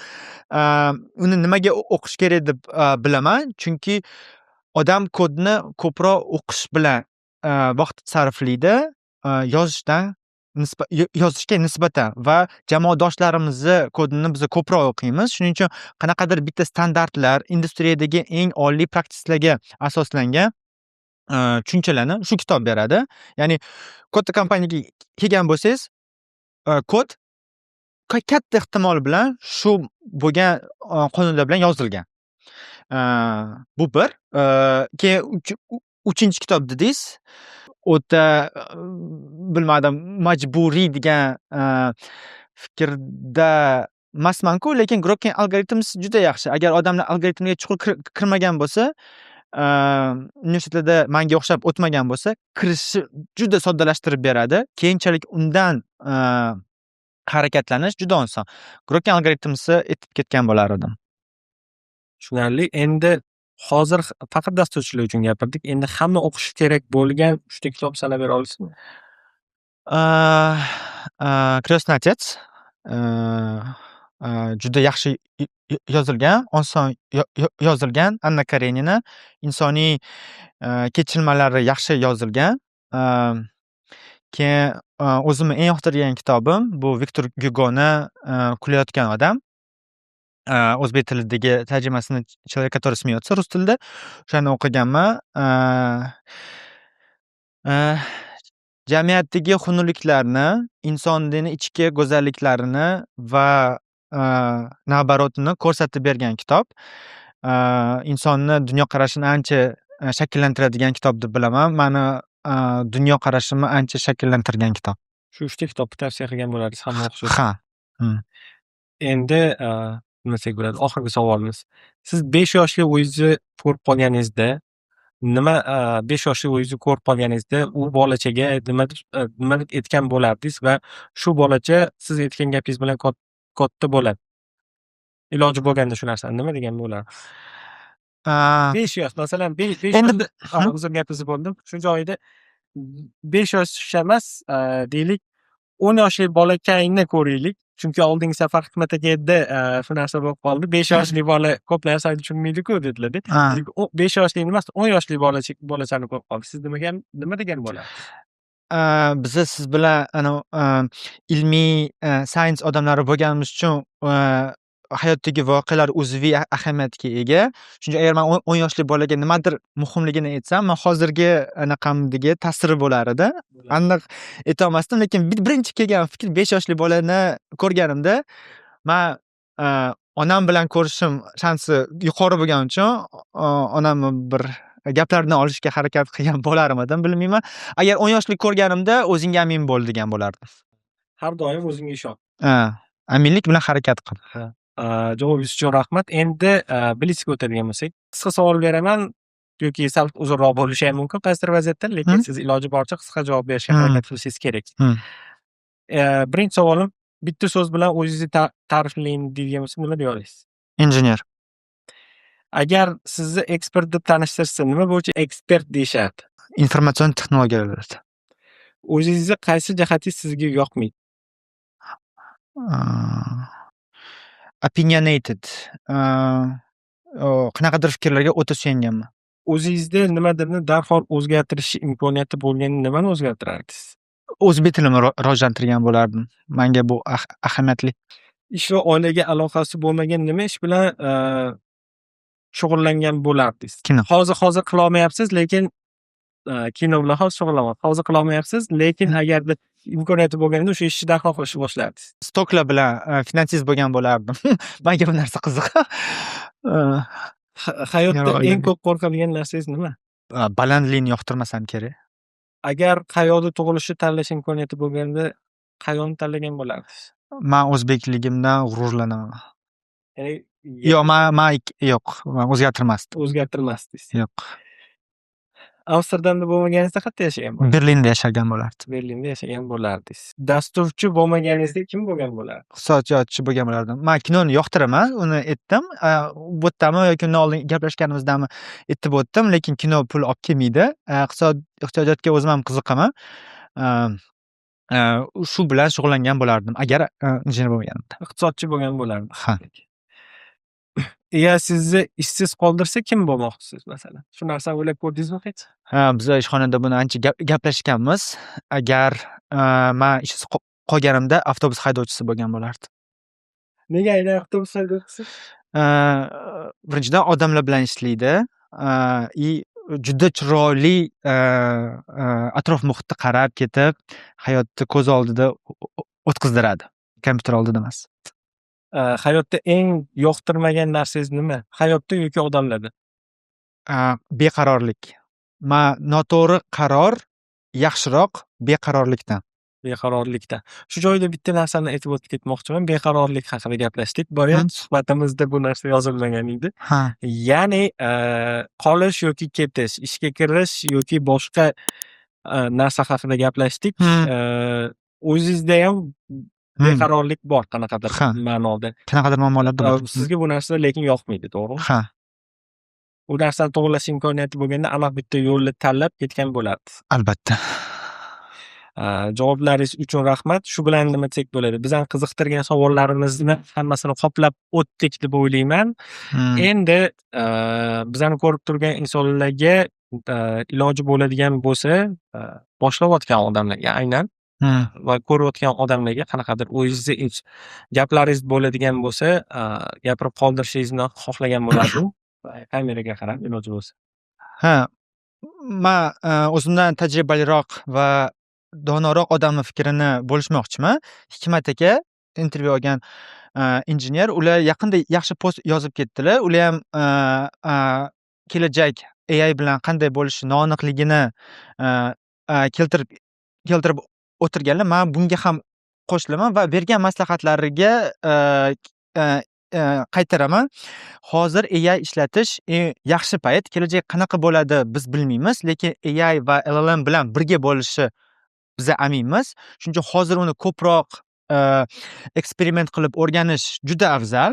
Uni nimaga o'qish kerak deb bilaman, chunki odam kodni ko'proq o'qish bilan vaqt sarflaydi, yozishdan yozishga nisbatan va jamoadoshlarimizni kodini biz ko'proq o'qiymiz. Shuning uchun qanaqadir bitta standartlar, industriyadagi eng oliy practicelarga asoslangan tushunchalarni shu kitob beradi. Ya'ni katta kompaniyaga kelgan bo'lsangiz, kod katta ehtimol bilan shu bo'lgan qonunlar bilan yozilgan. Bu bir. Keyin uchinchi kitob dedingiz. O'ta, bilmadim, majburiy degan fikrda emasman-ku, lekin Grokking Algorithms juda yaxshi. Agar odamlar algoritmga chuqur kirmagan bo'lsa, universitetlarda manga o'xshab o'tmagan bo'lsa, kirishni juda soddalashtirib beradi. Keyinchalik undan harakatlanish juda oson. Grokking Algorithmsni aytib ketgan bo'lar edim. Tushunarli. Endi hozir faqat dasturchilar uchun gapirdik. Endi hamma o'qishi kerak bo'lgan uchta kitob sanab bera olasizmi? "Крестный отец" juda yaxshi yozilgan, oson yozilgan. Anna Karenina, insoniy kechinmalari yaxshi yozilgan. Keyin o'zimni eng yoqtirgan kitobim bu Viktor Gyugoni "Kulayotgan odam". O'zbek tilidagi tarjimasini "Человек, который смеется" rus tilida. O'shani o'qiganman. Jamiyatdagi xunukliklarni, insonni ichki go'zalliklarini va наоборот ini ko'rsatib bergan kitob. Insonni dunyoqarashini ancha shakllantiradigan kitob deb bilaman. Mani dunyoqarashimni ancha shakllantirgan kitob. Shu uchta kitobni tavsiya qilgan bo'lardingiz hamma o'qishi Ha. Endi nima desak bo'ladi, oxirgi savolimiz. Siz 5 yoshli o'zingizni ko'rib qolganingizda, nima, 5 yoshli o'zingizni ko'rib qolganingizda, u bolachaga nima deb aytgan bo'lardingiz va shu bolacha siz aytgan gapingiz bilan katta bo'ladi. Iloji bo'lganda shu narsani nima degan bo'lardingiz? 5 yosh, masalan, 5 Endi yosh, uzr, gapingizni bo'ldim. Shu joyida 5 yosh emas, deylik, 10 yoshli bolakayni ko'raylik. Chunki oldingi safar Hikmat akada shu narsa bo'lib qoldi. 5 yoshli bola ko'p narsani tushunmaydi-ku, dedilarda. 5 yoshli emas, 10 yoshli bolachani ko'rib qoldik. Siz nima degan bo'lardingiz? Biza siz bilan anavi ilmiy, science odamlari bo'lganimiz uchun Hayotdagi voqealar uzviy ahamiyatga ega. Shuning uchun agar man 10 yoshli bolaga nimadir muhimligini aytsam, man hozirgi anaqamdagi ta'siri bo'lar edi. Aniq aytolmasdim, lekin birinchi kelgan fikr, 5 yoshli bolani ko'rganimda, man onam bilan ko'rishim shansi yuqori bo'lgani uchun onamni bir gaplarini olishga harakat qilgan bo'larmidim, bilmayman. Agar 10 yoshli ko'rganimda, "O'zingga amin bo'l", degan bo'lardim. Har doim o'zingga ishon. Ha, aminlik bilan harakat qil. Ha. Javobingiz uchun rahmat. Endi Blitzga o'tadigan bo'lsak, qisqa savol beraman yoki sal uzunroq bo'lishi ham mumkin qaysidir vaziyatda, lekin siz iloji boricha qisqa javob berishga harakat qilishingiz kerak. Birinchi savolim: bitta so'z bilan o'zingizni ta'riflang deydigan bo'lsak, nima deya olasiz? Injener. Agar sizni ekspert deb tanishtirsa, nima bo'yicha ekspert deyishardi? Informatsion texnologiyalar. O'zingizni qaysi jihatingiz sizga yoqmaydi? Opinionated. Qanaqadir fikrlarga o'ta suyanganman. O'zingizda nimadirni darhol o'zgartirish imkoniyati bo'lganda, nimani o'zgartirardingiz? O'zbek tilini rivojlantirgan bo'lardim. Manga bu ahamiyatli. Ish va oilaga aloqasi bo'lmagan nima ish bilan shug'ullangan bo'lardingiz? Kino. Hozir qilolmayapsiz, lekin kino bilan hozir shug'ullanmayapsiz. Hozir qilolmayapsiz, lekin agarda imkoniyati bo'lganda, o'sha ishni darhol qilishni boshlardingiz. Stocklar bilan finansist bo'lgan bo'lardim. Manga bu narsa qiziq. Hayotda eng ko'p qo'rqadigan narsangiz nima? Balandlikni yoqtirmasam kerak. Agar qayerda tug'ilishni tanlash imkoniyati bo'lganda, qayerni tanlagan bo'lardingiz? Man o'zbekligimdan g'ururlanaman. Ya'ni Yo'q, man yo'q, man o'zgartirmasdim. O'zgartirmasdingiz. Yo'q. Amsterdamda bo'lmaganingizda qayerda yashagan bo'lardingiz? Berlinda yashagan bo'lardim. Berlinda yashagan bo'lardingiz. Dasturchi bo'lmaganingizda kim bo'lgan bo'lardingiz? Iqtisodiyotchi bo'lgan bo'lardim. Man kinoni yoqtiraman, uni aytdim. Bu yerdami yoki undan oldin gaplashganimizdami aytib o'tdim, lekin kino pul olib kelmaydi. Iqtisodiyotga o'zim ham qiziqaman. Shu bilan shug'ullangan bo'lardim agar injener bo'lmaganimda. Iqtisodchi bo'lgan bo'lardingiz. Ha. Ya sizni ishsiz qoldirsa, kim bo'lmoqchisiz, masalan? Shu narsani o'ylab ko'rdingizmi hech? Ha, biz ishxonada buni ancha gaplashganmiz. Agar man ishsiz qolganimda, avtobus haydovchisi bo'lgan bo'lardim. Nega aynan avtobus haydovchisi? Birinchidan, odamlar bilan ishlaydi. И juda chiroyli atrof muhitni qarab ketib, hayotni ko'z oldida o'tkazdiradi. Kompyuter oldida emas. Hayotda eng yoqtirmagan narsangiz nima? Hayotda yoki odamlarda? Beqarorlik. Man noto'g'ri qaror yaxshiroq beqarorlikdan. Beqarorlikdan. Shu joyda bitta narsani aytib o'tib ketmoqchiman. Beqarorlik haqida gaplashdik. Boya suhbatimizda bu narsa yozilmagan edi. Ya'ni qolish yoki ketish, ishga kirish yoki boshqa narsa haqida gaplashdik. O'zingizda ham beqarorlik bor qanaqadir ma'noda. Qanaqadir muammolar bor. Sizga bu narsa lekin yoqmaydi, to'g'rimi? Ha. U narsani to'g'irlash imkoniyati bo'lganda, aniq bitta yo'lni tanlab ketgan bo'lardingiz. Albatta. Javoblaringiz uchun rahmat. Shu bilan nima desak bo'ladi? Bizani qiziqtirgan savollarimizni hammasini qoplab o'tdik deb o'ylayman. Endi bizani ko'rib turgan insonlarga, iloji bo'ladigan bo'lsa, boshlayotgan odamlarga aynan va ko'rayotgan odamlarga qanaqadir o'zingizni ich gaplaringiz bo'ladigan bo'lsa, gapirib qoldirishingizni xohlagan bo'lardim. Kameraga qarab, iloji bo'lsa. Ha, man o'zimdan tajribaliroq va donoroq odamni fikrini bo'lishmoqchiman. Hikmat aka, intervyu olgan injener, ular yaqinda yaxshi post yozib ketdilar. Ular ham kelajak AI bilan qanday bo'lishi noaniqligini keltirib o'tirganlar. Man bunga ham qo'shilaman va bergan maslahatlariga qaytaraman. Hozir AI ishlatish eng yaxshi payt. Kelajak qanaqa bo'ladi, biz bilmaymiz, lekin AI va LLM bilan birga bo'lishi biza aminmiz. Shuning uchun hozir uni ko'proq eksperiment qilib o'rganish juda afzal.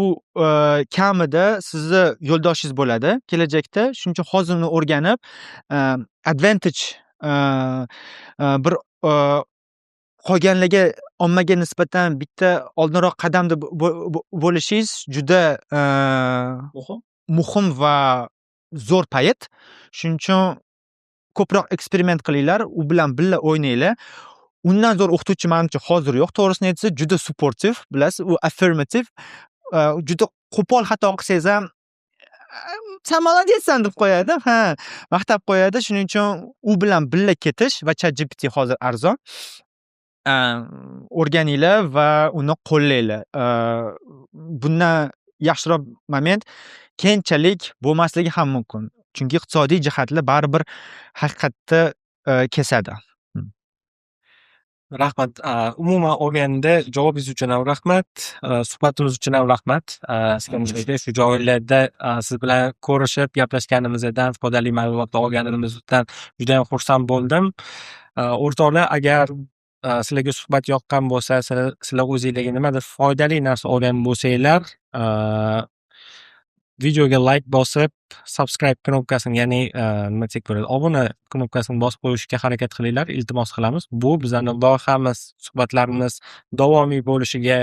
U kamida sizni yo'ldoshingiz bo'ladi kelajakda. Shuning uchun hozir uni o'rganib, advantage, bir qolganlarga, ommaga nisbatan bitta oldinroq qadamda bo'lishingiz juda muhim, muhim va zo'r payt. Shuning uchun ko'proq eksperiment qilinglar, u bilan birga o'ynanglar. Undan zo'r o'qituvchi, manimcha, hozir yo'q. To'g'risini aytsak, juda supportive, bilasiz, u affirmative. Juda qo'pol xato qilsangiz ham, "San молодец san", deb qo'yadi. Ha, maqtab qo'yadi. Shuning uchun u bilan birga ketish va ChatGPT hozir arzon. O'rganinglar va uni qo'llanglar. Bundan yaxshiroq moment keyinchalik bo'lmasligi ham mumkin. Chunki iqtisodiy jihatlar baribir haqiqatda kesadi. Rahmat. Umuman olganda, javobingiz uchun ham rahmat. Suhbatimiz uchun ham rahmat. Iskandar aka, shu joylarda siz bilan ko'rishib gaplashganimizdan, foydali ma'lumotlar olganimizdan judayam xursand bo'ldim. O'rtoqlar, agar sizlarga suhbat yoqqan bo'lsa, sizlar o'zinglarga nimadir foydali narsa olgan bo'lsanglar, videoga layk bosib, subscribe knopkasini, ya'ni nima desak bo'ladi, obuna knopkasini bosib qo'yishga harakat qilinglar, iltimos qilamiz. Bu bizani loyihamiz, suhbatlarimiz davomiy bo'lishiga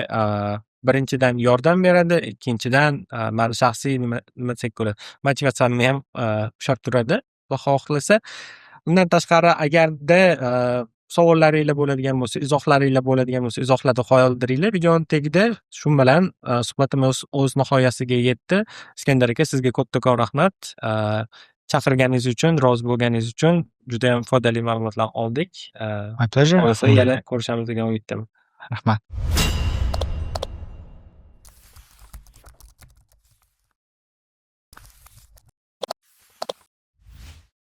birinchidan yordam beradi, ikkinchidan mani shaxsiy, nima desak bo'ladi, motivatsiyamni ham ushlab turadi, Xudo xohlasa. Undan tashqari, agarda savollaringlar bo'ladigan bo'lsa, izohlaringlar bo'ladigan bo'lsa, izohlarda qoldiringlar videoni tagida. Shu bilan suhbatimiz o'z nihoyasiga yetdi. Iskandar aka, sizga kattakon rahmat. Chaqirganingiz uchun, rozi bo'lganingiz uchun, judayam foydali ma'lumotlar oldik. My pleasure. Xudo xohlasa, yana ko'rishamiz degan umiddaman. Rahmat.